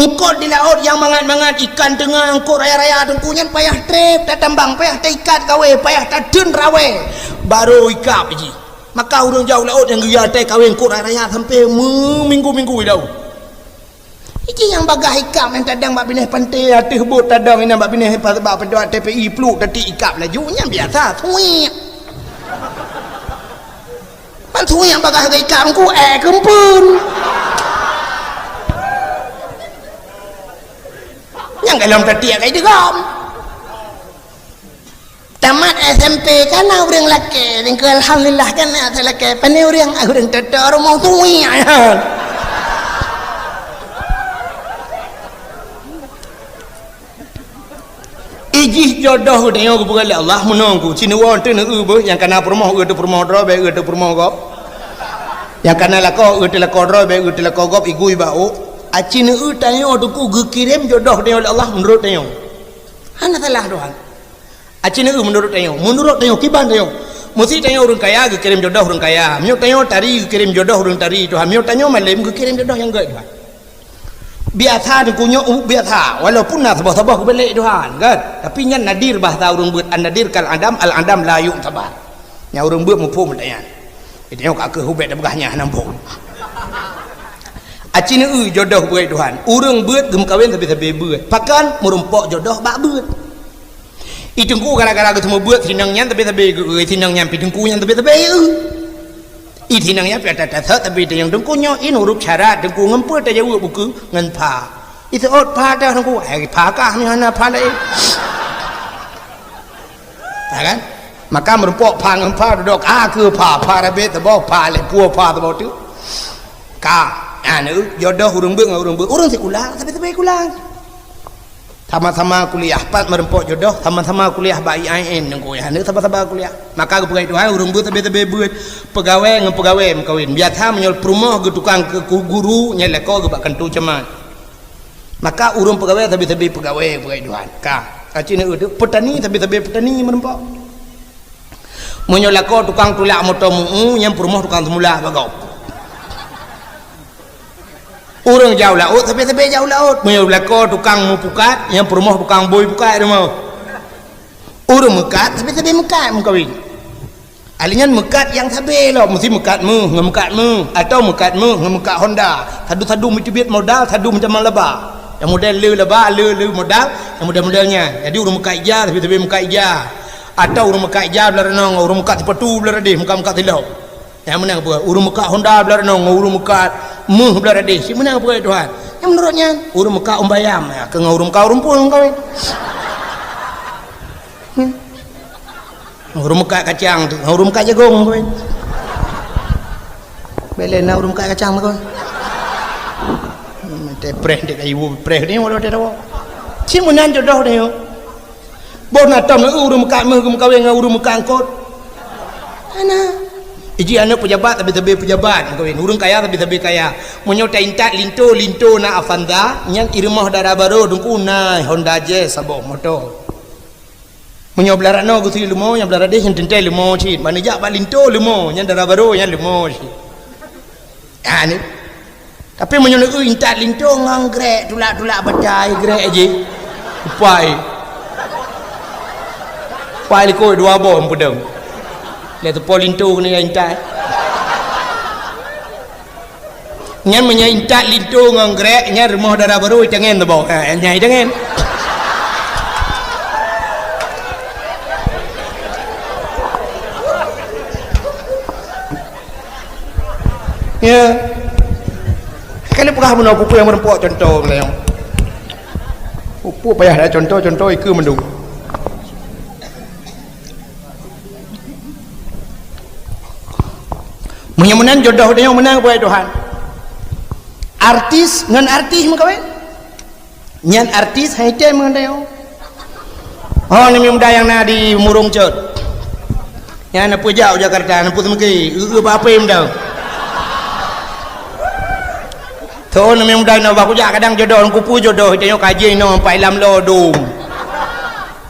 Eungkot di laôt nyang mangat-mangat ikan teunga eungkot raya-raya teungku nyan payah treb tatambang payah taikat kawé payah tateun rawé baru ikab ji. Maka ureuëng jauh laôt nyang geuya atai kawén kok raya-raya sampai meuminggu-minggu idau. Iji nyang bagah ikab nyang tadang bak binéh panté ateueh bot tadong inan bak binéh bak peudok T P I pluek tati ikab laju nyang biasa suwek. Ban suwek nyang bagah ikab ku eh keumpun. Nyang galom tatiek kai digom. Tamat S M P kana ureuëng lakée, ningkeu alhamdulillah kana ta lakée. Pane ureuëng, ah, ureuëng toto rumoh tui ayah. Ijih jodoh geutanyoe geupeugah lé Allah meunong ku, sinuwoe teuh neu beuh nyang kana peurumoh eu teuh peurumoh droe bèk eu teuh peurumoh gob. Nyang kana lakoe eu teuh lakoe droe bèk eu teuh lakoe gob igui bak ôk. Aci neu tanyoe teungku geukirém jodoh tanyoe lé Allah meunurot tanyoe. Hana salah Tuhan. Aci neu meunurot tanyoe, meunurot tanyoe kiban tanyoe. Meusi tanyoe ureuëng kaya geukirém jodoh ureuëng kaya. Meunyoe tanyoe tari geukirém jodoh ureuëng tari Tuhan. Meunyoe tanyoe malém geukirém jodoh nyang gét Tuhan. Biasa teungku nyoe u biasa, walaupun na saboh-saboh geubelek Tuhan, kan? Tapi nyan nadir bahasa ureuëng beuet, an-nadir kal adam, al-adam la yu'tabar. Nyang ureuëng beuet muphom meutanyan. Tanyoe ka keuh ubet peugah nyan hana muphom. Aci neu jodoh beuet Tuhan. Ureuëng beuet geumeukawen sabe-sabe beuet. Pakon meurumpok jodoh bak beuet. I teungku gara-gara geuteumeubeuet sinong nyan tabe-tabe geu-, sinong nyan pi teungku nyan tabe-tabe eu. I sinong nyan pi ata tasot tabe teungoh teungku nyoe in huruf syarat teungku ngon peue tajaweueb buku ngon pha. I seuôt pha dah teungku, hai pha kah nyoe hana pha laén. Ha kan? Maka meurumpok pha ngon pha dudok a keu pha, pha rabet teuboh pha lé pue pha teuboh tu. Ka, anu jodoh ureuëng beuet ngon ureuëng beuet, ureuëng sikula, tabe-tabe sikula. Sama-sama kuliah, pat meurumpok jodoh, sama-sama kuliah bak I A I N ngon kuliah, hana sama-sama kuliah. Maka geupeugah Tuhan, ureuëng beuet tabe-tabe beuet, peugawée ngon peugawée meukawen. Biasa meunyoe peurumoh geutukang keu guru, nyan lakoe geuh bak kantô camat. Maka ureuëng peugawée tabe-tabe peugawée, peugawée Tuhan. Ka, aci neu peutani tabe-tabe peutani meurumpok. Meunyoe lakoe tukang tulak moto meu-eu, nyang peurumoh tukang seumulak bak gob. Ureuëng jak u laôt, sabe-sabe jak u laôt. Meunyoe lakoe tukang meupukat, nyang peurumoh tukang bôi pukat rumoh. Ureuëng meukat, sabe-sabe meukat meukawen. Ahli nyan meukat nyang sabe lom, meusti meukat méuh ngon meukat méuh, atawa meukat méuh ngon meukat Honda. Sadu-sadu meuteubiet modal, sadu meutamah laba. Nyang model le laba, le, le modal, nyang model-model nyan. Jadi ureuëng meukat ija, sabe-sabe meukat ija. Atawa ureuëng meukat ija blah reunoe, ureuëng meukat sipatu blah radeh, meukat-meukat silop. Nyang meunan peue? Ureuëng meukat Honda blah reunoe ngon ureuëng meukat méuh blah radeh. Cit meunan peue Tuhan? Nyang meunurot nyan, ureuëng meukat umbayam, ya, keu ngon ureuëng meukat ureuëng phon kawin. Hmm. Ureuëng meukat kacang tu, ureuëng meukat jagong kawin. Bele na ureuëng meukat kacang tu kawin. Hmm, teh preh dek kayu preh ni walau teh tawa. Cit meunan jodoh dia. Boh na tom ureuëng meukat méuh geumeukawen ngon ureuëng meukat eungkot. Hana. Iji aneuëk peujabat sabe-sabe peujabat meukawen, ureuëng kaya sabe-sabe kaya. Meunyoe taintat linto, linto na Avanza, nyan i rumoh dara barô Teungku na Honda Jazz saboh moto. Meunyoe blah ranoe geusie leumo, nyang blah radeh nyan teuntée leumo cit. Meunyoe jak bak linto leumo, nyan dara barô nyan leumo cit. Ha ni. Tapi meunyoe neueu intat linto ngon grek, tulak-tulak batai grek jih. Upai. Upai likot dua boh peudong. Lé teupo linto keuneuk intat. Nyan meunyoe intat linto ngon grek, nyan rumoh dara barô itangen teuboh. Ha, nyan itangen. Ya. Kali peugah bunoe peue-peue nyang meureumpok contoh meunyoe. Peue-peue payah dah contoh, contoh ikeue mandum. Meunyoe meunan jodoh tanyoe meunan kepada Tuhan. Artis ngon artis meukawen. Nyan artis hai tem ngon tanyoe. Oh, ni muda nyang na di Murong Cot. Nyan na peujak u Jakarta, na peue seumeuki, eu-eu bak apem dah. Thon ni muda na bak kujak kadang jodoh, kupu jodoh, tanyoe kaji inoe empat lam lo dum.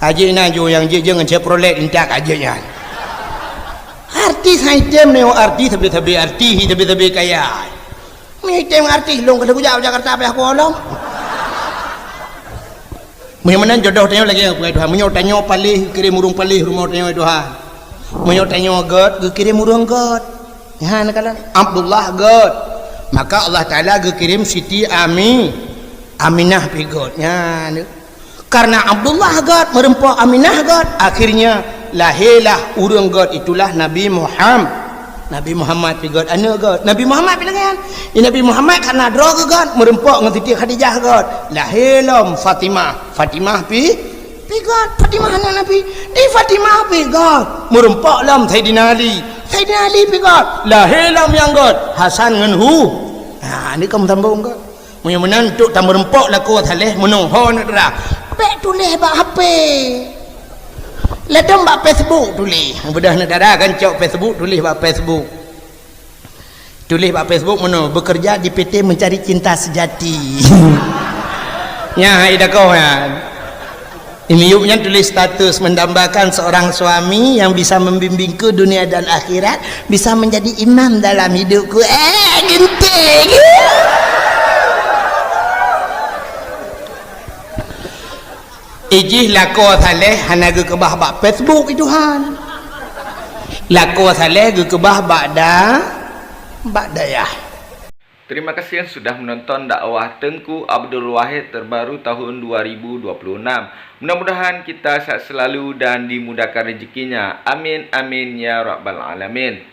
Kaji na ju nyang jih jeng Chevrolet intak kaji nyan. Artis hai tem ni, artis sabe-sabe artis, sabe-sabe kaya. Meunyoe item artis lôn keuneuk kujak u Jakarta payah kuolom. Meunyoe meunan jodoh tanyoe lagée ngon Tuhan. Meunyoe tanyoe paléh geukirém ureuëng paléh rumoh tanyoe Tuhan. Meunyoe tanyoe gét geukirém ureuëng gét. Nyan kalon Abdullah gét. Maka Allah Taala geukirém Siti Ami, Aminah pi gét. Nyan. Karena Abdullah gét meureumpok Aminah gét, akhirnya lahirlah ureuëng gét, itulah Nabi Muham-, Nabi Muhammad pi gét, aneuëk gét. Nabi Muhammad pi lagée nyan. Di Nabi Muhammad karena droe geuh gét meureumpok ngon Siti Khadijah gét. Lahé lom Fatimah. Fatimah pi, pi gét. Fatimah aneuëk Nabi. Di Fatimah pi gét meureumpok lom Saidina Ali. Saidina Ali pi gét. Lahé lom nyang gét, Hasan ngon Hu-, ha, ni ka meusambong gét. Meunyoe meunan, untuk tameureumpok lakoe saléh meunoe, ho aneuk dara, bék tuléh bak H P. Ladom bak Facebook tuléh. Beudôh aneuk dara kan cok Facebook, tuléh bak Facebook. Tuléh bak Facebook meunoe, "Bekerja di P T Mencari Cinta Sejati." Nyan hai dakoe nyan. Di miyueb nyan tuléh status, "Mendambakan seorang suami yang bisa membimbingku dunia dan akhirat, bisa menjadi imam dalam hidupku." Eh, geunteng. Ijih lakoe saléh hana geukeubah bak Facebook, i Tuhan. Lakoe saléh geukeubah bak da-, bak dayah. Terima kasih yang sudah menonton dakwah Teuku Abdul Wahid terbaru tahun dua ribu dua puluh enam. Mudah-mudahan kita sehat selalu dan dimudahkan rezekinya. Amin, amin, ya rabbal alamin.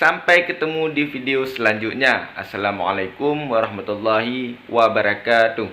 Sampai ketemu di video selanjutnya. Assalamualaikum warahmatullahi wabarakatuh.